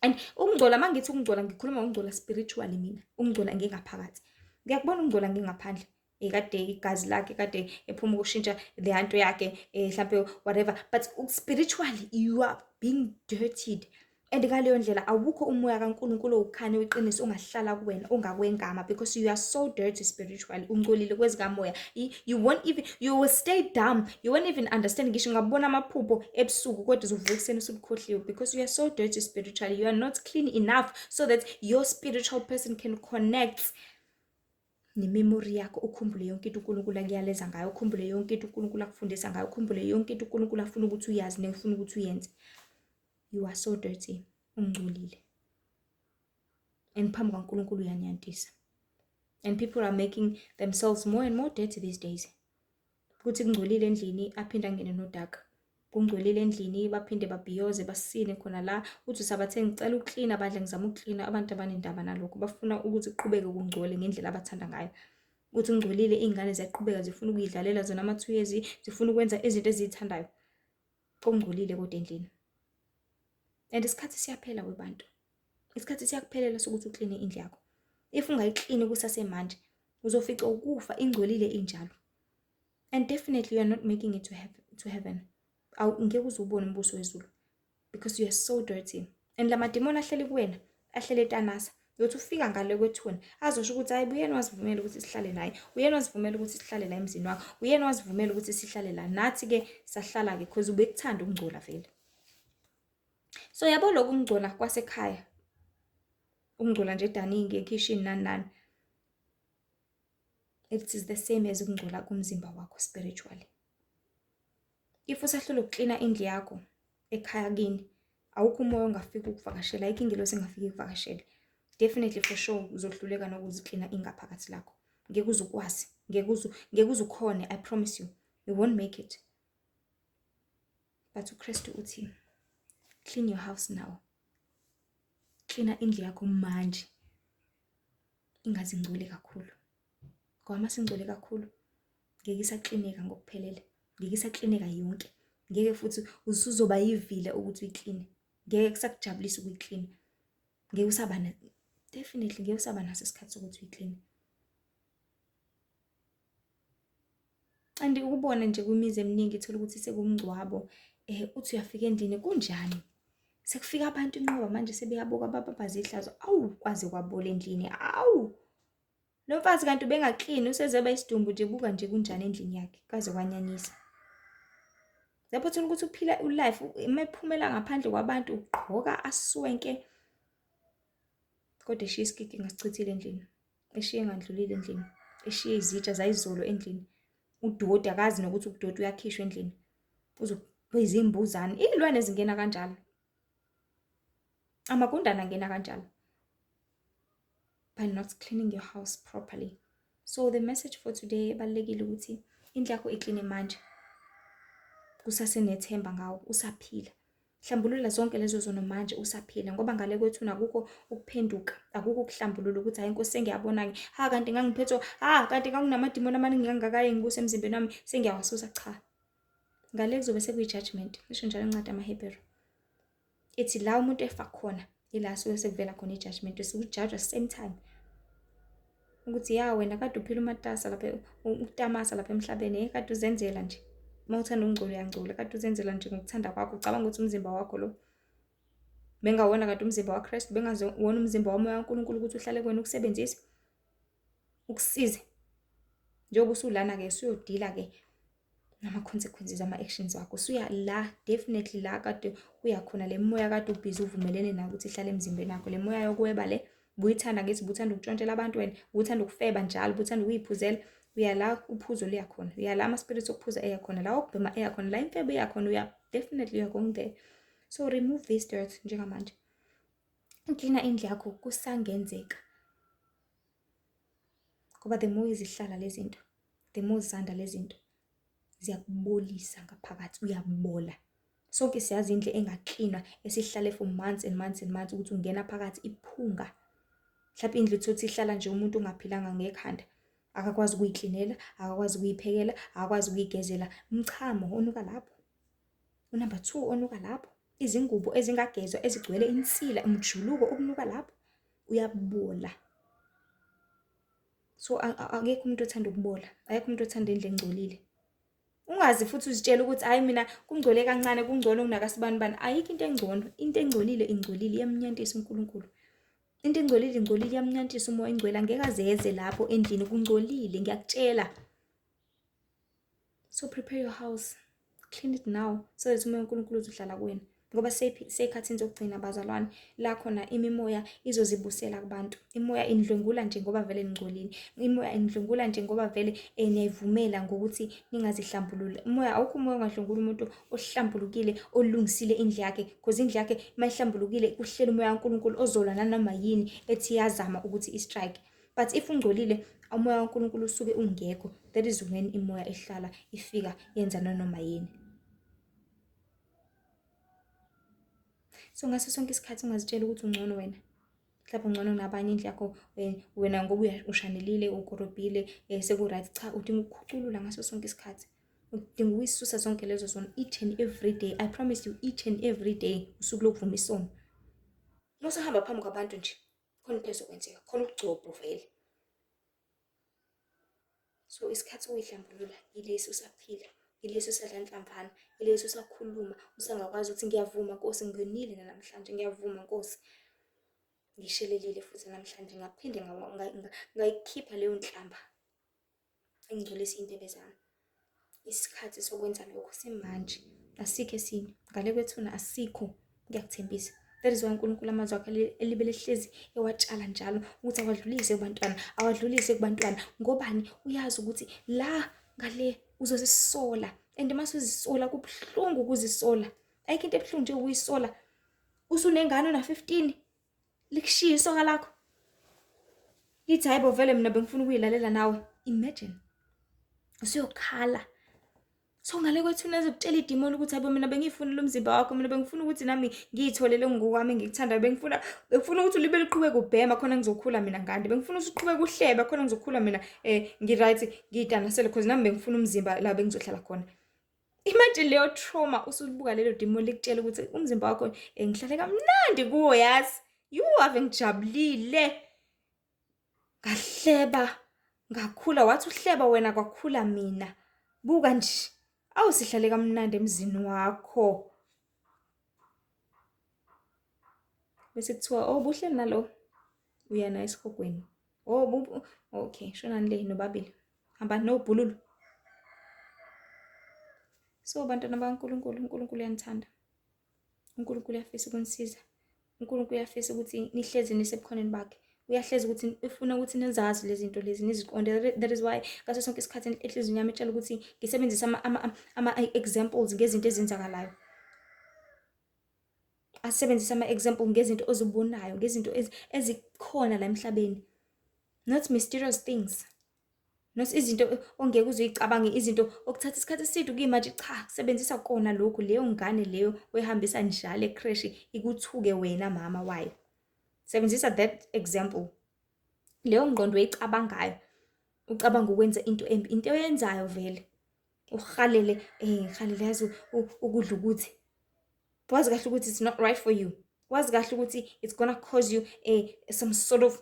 And ukungcola, uma ngithi ukungcola, ngikhuluma ngokungcola spiritually mina, ukungcola ngingaphakathi. Ngiyakubona ukungcola ngingaphandle, kade igazi lakhe kade ephuma ukushintsha le nto yakhe, mhlampe whatever, but spiritually you are being dirtied. And ngaleyo ndlela awukho umoya kaNkulunkulu owukukhanya weqiniso ongahlala kuwena, ongakwengama, because you are so dirty spiritually. Ungcolile kwezikamoya. You won't even, you will stay dumb. You won't even understand. Ngisho ungabona amaphupho ebusuku kodwa uzovuka ekuseni usukhohliwe because you are so dirty spiritually. You are not clean enough so that your spiritual person can connect nememory yakho, ukhumbule yonke into uNkulunkulu akuyaleza ngayo, ukhumbule yonke into uNkulunkulu akufundisa ngayo, ukhumbule yonke into uNkulunkulu afuna ukuthi uyazi nefuna ukuthi uyenze. You are so dirty, ungcolile. And phambi kaNkulunkulu uyanyantisa. And people are making themselves more and more dirty these days. Kuthi kungcolile endlini aphinde angene nodaka. Kungcolile endlini baphinde babhiyoze basine khona la. Uthi usabathe ngicela ukuklina bandla, ngizama ukuklina. Abantu abanendaba nalokho, bafuna ukuthi kuqhubeke kungcole ngendlela abathanda ngayo. Uthi kungcolile, iy'ngane ziyaqhubeka zifuna ukuyidlalela zona ama-2 years, zifuna ukwenza izinto eziyithandayo. Kungcolile kodwa endlini. And isikhathi siyaphela webantu. Isikhathi siyakuphelela sokuthi ukline indlu yakho. If ungayiklini kusasemanje, uzofica ukufa ingcolile injalo. And definitely you are not making it to heaven. Ngeke uze ubone umbuso wezulu because you are so dirty. And lamadimoni ahleli kuwena, ahleli etanasa. Uyothi ufika ngale kwethuna, azosho ukuthi hayi, uyena wazivumela ukuthi sihlale naye, uyena wazivumela ukuthi sihlale la emzini wakho, uyena wazivumela ukuthi sihlale la. Nathi-ke sahlala-ke because ubekuthanda ukungcola vele. So yabo lokhu kungcola kwasekhaya, ukungcola nje edaningi, ekhishini nani nani, it is the same as ukungcola komzimba wakho spiritually. If usahlulwa ukuklina indlu yakho ekhaya kini, awukho umoya ongafika ukuvakashela, ayikho ingelosi engafika ikuvakashele. Definitely for sure uzohluleka nokuziklina ingaphakathi lakho. Ngeke uze ukwazi, ngeke uze ukhone, I promise you, you won't make it. But uKristu uthi, clean your house now. Klina indlu yakho manje. Ingaze ingcole kakhulu. Ngoba uma singcole kakhulu, ngeke isaklineka ngokuphelele. Ngeke isaklineka yonke. Ngeke futhi usuzoba yivila ukuthi uyikline. Ngeke kusakujabulisa ukuyiklina. Ngeke usaba definitely ngeke usaba naso isikhathi sokuthi uyikline. And ukubona nje kwimizi eminingi ithola ukuthi sekumngcwabo, uthi uyafika endlini kunjani? Sekufika abantu inqoba manje sebeyabuka bababaza ihlazo. Awu, kwaze kwabola endlini. Awu. Lo mfazi kanti ubengaklini, usezeba isidumbu nje, buka nje kunjani endlini yakhe. Kwaze kwanyanyisa. Lapho uthola ukuthi uphila ulife, uma ephumela ngaphandle kwabantu ugqoka aswenke. Kodwa eshiya isikiki ngasichithile endlini. Eshiye ngandlulile endlini. Eshiye izitsha zayizolo endlini. Udoti akazi nokuthi udoti uyakhishwa endlini. Uzobiza imbuzane. Iy'lwane zingena kanjalo. Amagundane angena kanjalo. By not cleaning your house properly. So the message for today ebalulekile ukuthi indlu yakho ikline manje. Kusasenethemba ngawo, usaphila. Hlambulula zonke lezo zono manje usaphila, ngoba ngale kwethuna akukho ukuphenduka, akukho ukuhlambulula ukuthi hayi Nkosi sengiyabona-ke, ha kanti ngangiphethwe, ha kanti ngangunamadimoni amaningi kangaka engikuso emzimbeni wami, sengiyawasusa. Cha. Ngale kuzobe sekuyi-judgment, isho njalo incwadi yamaHebheru. Ithi la umuntu efa khona, ila suke sekuvela khona i-judgment, usuke same time. Ukuthi ya wena kade uphila umatasa lapha, utamasa lapha emhlabeni, kade uzenzela nje. Uma uthanda ukungcola uyangcola, kade uzenzela nje ngokuthanda kwakho, ucabanga ukuthi umzimba wakho lo bengawona kade umzimba waKristu, bengawona umzimba womoya kaNkulunkulu ukuthi uhlale kuwena ukusebenzise, ukusize. Njengoba usulana-ke usuyodila-ke nama-consequences ama-actions wakho. Usuya la, definitely la kade uyakhona, le moya kade ubhizi uvumelene nayo ukuthi ihlale emzimbeni wakho. Le moya yokweba le, ubuyithanda ngithi ubuthanda ukutshontshela abantu wena, ubuthanda ukufeba njalo, ubuthanda ukuyiphuzela. Uya la uphuzo luya khona, uya la ama-spirits okuphuza eya khona, la okubhema eya khona, la imfebo eya khona, uya definitely you are going there. So remove this dirt njengamanje. Uklina indlu yakho kusangenzeka. Ngoba the more izihlala lezi zinto, the more zanda lezi zinto, ziyakubolisa ngaphakathi, uyabola. Sonke siyazi indlu engaklinwa esihlale for months and months and months ukuthi ungena phakathi iphunga. Mhlawumbe indlu uthole ihlala nje umuntu ongaphilanga ngekhanda. Akakwazi ukuyiklinela, akakwazi ukuyiphekela, akakwazi ukuyigezela. Umchamo onuka lapho. Unumber 2 onuka lapho. Izingubo ezingagezwa ezigcwele insila, umjuluko okunuka lapho. Uyabola. So akekho umuntu othanda ukubola, akekho umuntu othanda indlu engcolile. Ungazi futhi uzitshele ukuthi hhayi mina kungcole kancane kungcono kunakasibanibani. Ayikho into engcono. Into engcolile ingcolile iyamnyantisa uNkulunkulu. Into engcolile ingcolile iyamnyantisa umoya ingcwele angeke azeze lapho endlini kungcolile ngiyakutshela. So prepare your house. Clean it now so that umoya kaNkulunkulu uzohlala kuwena. Ngoba seyikhathini zokugcina bazalwane la khona imimoya izozibusela kubantu. Imoya indlwengula nje ngoba vele ningcolile. Imoya indlwengula nje ngoba vele niyayivumela ngokuthi ningazihlambululi. Umoya awukho umoya ongadlwengula umuntu ohlambulukile olungisile indlu yakhe because indlu yakhe mayihlambulukile kuhleli umoya kaNkulunkulu ozolwa nanoma yini ethi iyazama ukuthi i-strike. But if ungcolile umoya kaNkulunkulu usuke ungekho, that is when imoya ihlala ifika yenza nanoma yini. So ngaso sonke isikhathi ungazitshela ukuthi ungcono wena, mhlawumbe ungcono kunabanye, indlu yakho wena ngoba ushanelile ukorobhile seku-right. Cha, udinga ukukhuculula ngaso sonke isikhathi, udinga ukuyisusa zonke lezo zono each and every day. I promise you, each and every day usuku lokuvuma isono. Uma usahamba phambi kwabantu nje khona into ezokwenzeka, khona ukugcobho vele. So isikhathi sokuyihlambulula yilesi usaphila, yilesi usadla nhlamvana, yilesi usakhuluma, usangakwazi ukuthi ngiyavuma Nkosi, ngonile namhlanje, ngiyavuma Nkosi, ngishelelile futhi namhlanje, ngaphinde ngayikhipha leyo nhlamba engingcolisa iy'ndebe zami. Isikhathi sokwenza lokho simanje, asikho esinye ngale kwethuna, asikho, ngiyakuthembisa. That is why uNkulunkulu amazwi akhe elibele ehlezi ewatshala njalo ukuthi awadlulise kubantwana, awadlulise kubantwana. Ngobani? Uyazi ukuthi la ngale uzozisola, and uma usuzisola kubuhlungu ukuzisola. Ayikho into ebuhlungu nje ukuyisola. Usunengane una-15 likushiya isoka lakho lithi hayi bo vele mina bengifuna ukuyilalela nawe. Imagine usuyokhala. So ngale kwethuna ezokutshela idimoni ukuthi hayibo mina bengiyifunela umzimba wakho, mina bengifuna ukuthi nami ngiyitholele ngokwami engikuthandayo, bengifuna ukuthi ulibe liqhubeke ubhema khona ngizokhula mina ngande, bengifuna ukuthi uqhubeke uhleba khona ngizokhula mina ngi-right ngiyitanasele cause nami bengifuna umzimba la bengizohlala khona. Imagine leyo trauma usubuka lelo dimoni likutshela ukuthi umzimba wakho ngihlale kamnandi kuwo yazi. You ave ngijabulile. Ngahleba, ngakhula, wathi uhleba wena kwakhula mina. Buka nje, awu sihlale kamnandi emzini wakho. Bese kuthiwa oh buhleli nalo uya naye esihogweni. Oh bubu, okay, shonani le nobabili. Hamba nobhululu. So bantwana bakaNkulunkulu, uNkulunkulu uyanithanda. uNkulunkulu uyafisa ukunisiza. uNkulunkulu uyafisa ukuthi nihlezi nisebukhoneni bakhe. Uyahlezi ukuthi ufuna ukuthi nizazi lezi zinto lezi niziqonde. That is why ngaso sonke isikhathi enhliziyweni yami itshela ukuthi ngisebenzise ama-examples ngezinto ezenzakalayo. Asebenzise ama-example ngezinto ozibonayo, ngezinto ezikhona la emhlabeni. Not mysterious things. Not izinto ongeke uze uyicabange, izinto okuthatha isikhathi eside ukuyimanje. Cha, sebenzisa kona lokhu, leyo ngane leyo oyihambisa njalo ekreshi ikuthuke wena mama wayo. Sebenzisa that example. Leyo ngqondo oyicabangayo, ucabanga ukwenza into embi, into oyenzayo vele. Uhalele, ngihalele yazi ukudla ukuthi. Wazi kahle ukuthi it's not right for you. Wazi kahle ukuthi it's gonna cause you some sort of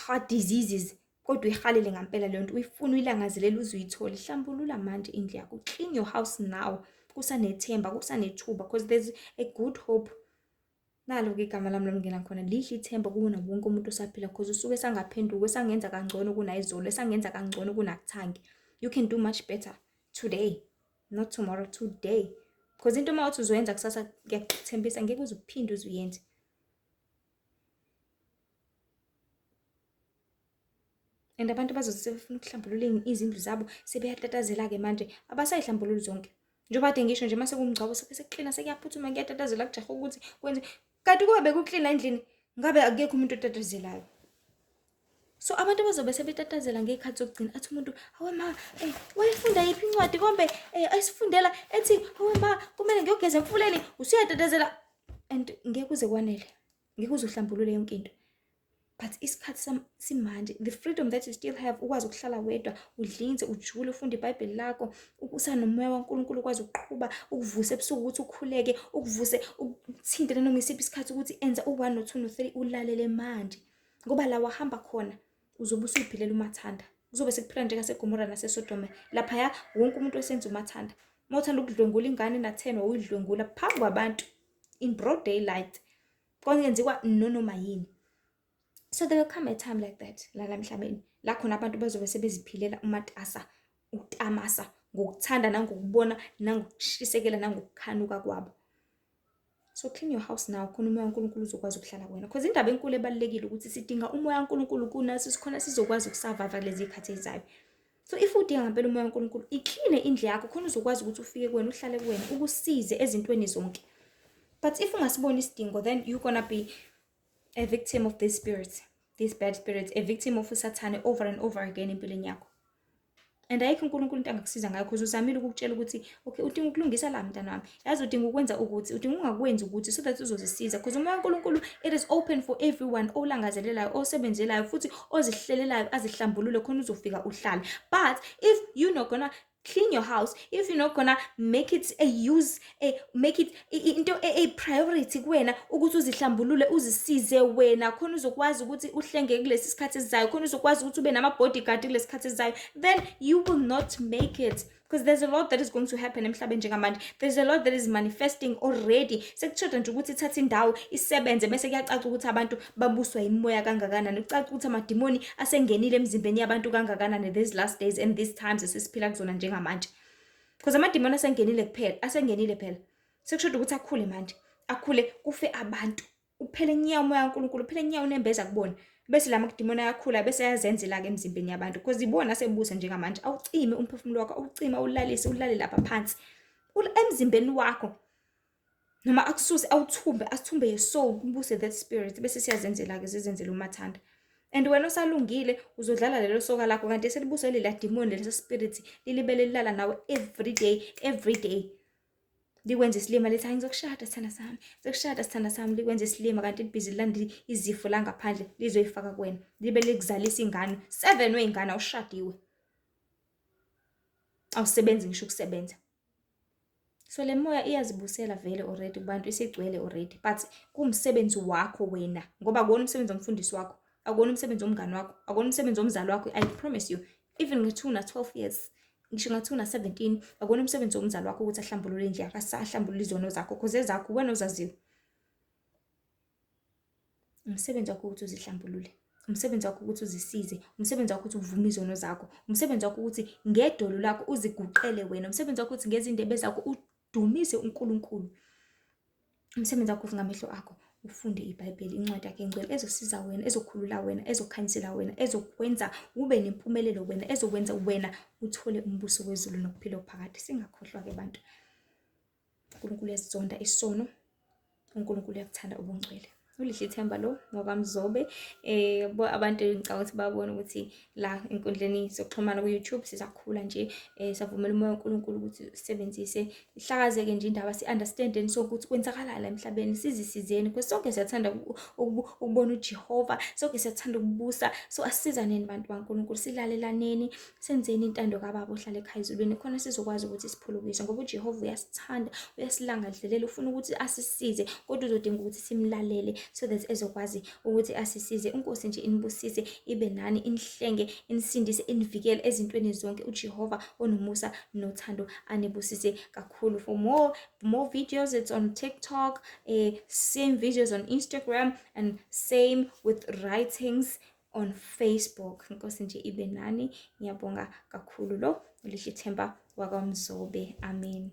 heart diseases. Kodwa uyihalele ngampela leyo nto, uyifuna uyilangazelele uze uyithole. Hlambulula manje indlu yakho. Clean your house now. Kusanethemba, kusanethuba, because there's a good hope. Nalo-ke igama lami lamngena khona, lihle ithemba kuwona wonke umuntu osaphila, because usuke esangaphenduka, esangenza kangcono kunayizolo, esangenza kangcono kunakuthangi. You can do much better today, not tomorrow, today. Because into uma uthi uzoyenza kusasa, ngiyakuthembisa ngeke uze uphinde uze uyenze. And abantu bazothi sebefuna ukuhlambulula izindlu zabo, sebeyatatazela-ke manje, abasayihlambululi zonke. Njengoba kade ngisho nje, mase kumngcwabo sekuklina, sekuyaphuthuma, kuyatatazela, kujahe ukuthi kwenze. Kanti kube bekuklina endlini, ngabe akekho umuntu otatazelayo. So abantu bazobe sebetatazela ngey'khathi zokugcina, athi umuntu, hawe ma, wayefunda yiphi incwadi kombe ayisifundela ethi, hawe ma, kumele ngiyogeza emfuleni, usuyatatazela. And ngeke kuze kwanele, ngeke uze uhlambulule yonke into. But isikhathi simanje, the freedom that you still have, ukwazi ukuhlala wedwa, udlinze, ujule, ufunde iBhayibheli lakho, usanomoya waNkulunkulu, ukwazi ukuqhuba, ukuvuse ebusuku ukuthi ukhuleke, ukuvuse, ukuthinte nanoma isiphi isikhathi ukuthi enza u-1 no-2 no-3, ulalele manje. Ngoba la wahamba khona, uzobe usuyiphilela umathanda. Kuzobe sekuphila njengaseGomora naseSodoma. Laphaya wonke umuntu wesenza umathanda. Uma uthanda ukudlwengula ingane na-10, wawuyidlwengula phambi kwabantu in broad daylight. Kwangenziwa nonoma yini. So there will come a time like that lana emhlabeni, la khona abantu bazobe sebeziphilela umatasa, utamasa, ngokuthanda nangokubona nangokushisekela nangokukhanuka kwabo. So clean your house now, khona umoya kaNkulunkulu uzokwazi ukuhlala kuwena, because indaba enkulu ebalulekile ukuthi sidinga umoya kaNkulunkulu kunaso sikhona sizokwazi uku-survive kulezi zikhathi ezizayo. So if udinga ngempela umoya kaNkulunkulu, i-clean indlu yakho, khona uzokwazi ukuthi ufike kuwena, uhlale kuwena, ukusize ezintweni zonke. But if ungasiboni isidingo, then you're gonna be a victim of this spirit, this bad spirit, a victim of usathane over and over again empilweni yakho. And ayikho uNkulunkulu into angakusiza ngayo, because uzamile ukukutshela ukuthi okay, udinga ukulungisa la, mntana wami, yazi udinga ukwenza ukuthi, udinga ungakwenzi ukuthi, so that uzozisiza, because umoya kaNkulunkulu, it is open for everyone olangazelelayo, osebenzelayo futhi ozihlelelayo, azihlambulule khona uzofika uhlale. But if you're not gonna clean your house, if you're not gonna make it a use a make it into a priority kuwena ukuthi uzihlambulule, uzisize wena, khona uzokwazi ukuthi uhlenge kulesi sikhathi esizayo, khona uzokwazi ukuthi ube nama-bodyguard kulesi sikhathi esizayo, then you will not make it, because there's a lot that is going to happen emhlabeni njengamanje. There's a lot that is manifesting already. Sekushoda nje ukuthi ithathe indawo, isebenze, bese kuyacaca ukuthi abantu babuswa yimoya kangakanani, kucaca ukuthi amadimoni asengenile emizimbeni yabantu kangakanani these last days and these times esesiphila kuzona njengamanje, because amadimoni asengenile kuphela, asengenile phela. Sekushoda ukuthi akhule manje, akhule, kufe abantu, uphele nya umoya kaNkulunkulu, uphele nya unembeza kubona, bese la madimoni ayakhula, bese ayazenzela-ke emzimbeni yabantu, because ibona asebusa njengamanje. Awucime umphefumulo wakho, awucime, awulalise, ulale lapha phansi emzimbeni wakho, noma akususe, awuthumbe, asithumbe your soul, kubuse that spirit, bese siyazenzela-ke, zizenzele umathanda. And wena osalungile uzodlala lelo soka lakho, kanti eselibuswe lela dimoni, leso spirit lilibele lilala nawe every day, every day, likwenza isilima, lithi, "Hayi, ngizokushada, sithanda sami, ngizokushada, sithanda sami." Likwenza isilima, kanti li-busy lilanda izifo la ngaphandle, lizoyifaka kuwena, libe likuzalisa ingane, seven wey'ngane, awushadiwe, awusebenzi ngisho ukusebenza. So le moya iyazibusela vele already kubantu, isigcwele already, but kuwumsebenzi wakho wena, ngoba akuwona umsebenzi womfundisi wakho, akuwona umsebenzi womngani wakho, akuwona umsebenzi womzali wakho. I promise you, even ngithi una-12 years, ngisho ngathi una-17, akuwona umsebenzi womzali wakho ukuthi ahlambulule indlu yakho, ahlambulule izono zakho, 'cause ezakho wena ozaziyo. Umsebenzi wakho ukuthi uzihlambulule, umsebenzi wakho ukuthi uzisize, umsebenzi wakho ukuthi uvume izono zakho, umsebenzi wakho ukuthi ngedolo lakho uziguqele wena, umsebenzi wakho ukuthi ngezindebe zakho udumise uNkulunkulu, umsebenzi wakho ukuthi ngamehlo akho ufunde iBhayibheli, incwadi yakhe engcwele ezosiza wena, ezokhulula wena, ezokhanyisela wena, ezokwenza ube nempumelelo wena, ezokwenza wena uthole umbuso wezulu nokuphila okuphakade. Singakhohlwa-ke bantu, uNkulunkulu uyasizonda isono, uNkulunkulu uyakuthanda ubungcwele. Ulihle ithemba lo ngokwaMzobe. Abantu ngicabanga ukuthi babona ukuthi la enkundleni zokuxhumana ku-YouTube sisakhula nje, savumela umoya kaNkulunkulu ukuthi usebenzise, ihlakazeke nje indaba, si-understand-eni sonke ukuthi kwenzakalani la emhlabeni, sizisizeni, because sonke siyathanda ukubona uJehova, sonke siyathanda ukubusa. So asisizaneni, bantu baNkulunkulu, silalelaneni, senzeni intando kaBaba ohlala ekhaya ezulwini, khona sizokwazi ukuthi siphulukiswe, ngoba uJehova uyasithanda, uyasilangazelela, ufuna ukuthi asisize, kodwa uzodinga ukuthi simlalele so that ezokwazi ukuthi asisize. Inkosi nje inibusise, ibe nani, inihlenge, inisindise, inivikele ezintweni zonke. UJehova onomusa nothando anibusise kakhulu. For more videos, it's on TikTok, same videos on Instagram and same with writings on Facebook. Inkosi nje ibe nani. Ngiyabonga kakhulu. Lo uLihle Themba wakwaMzobe. Amen.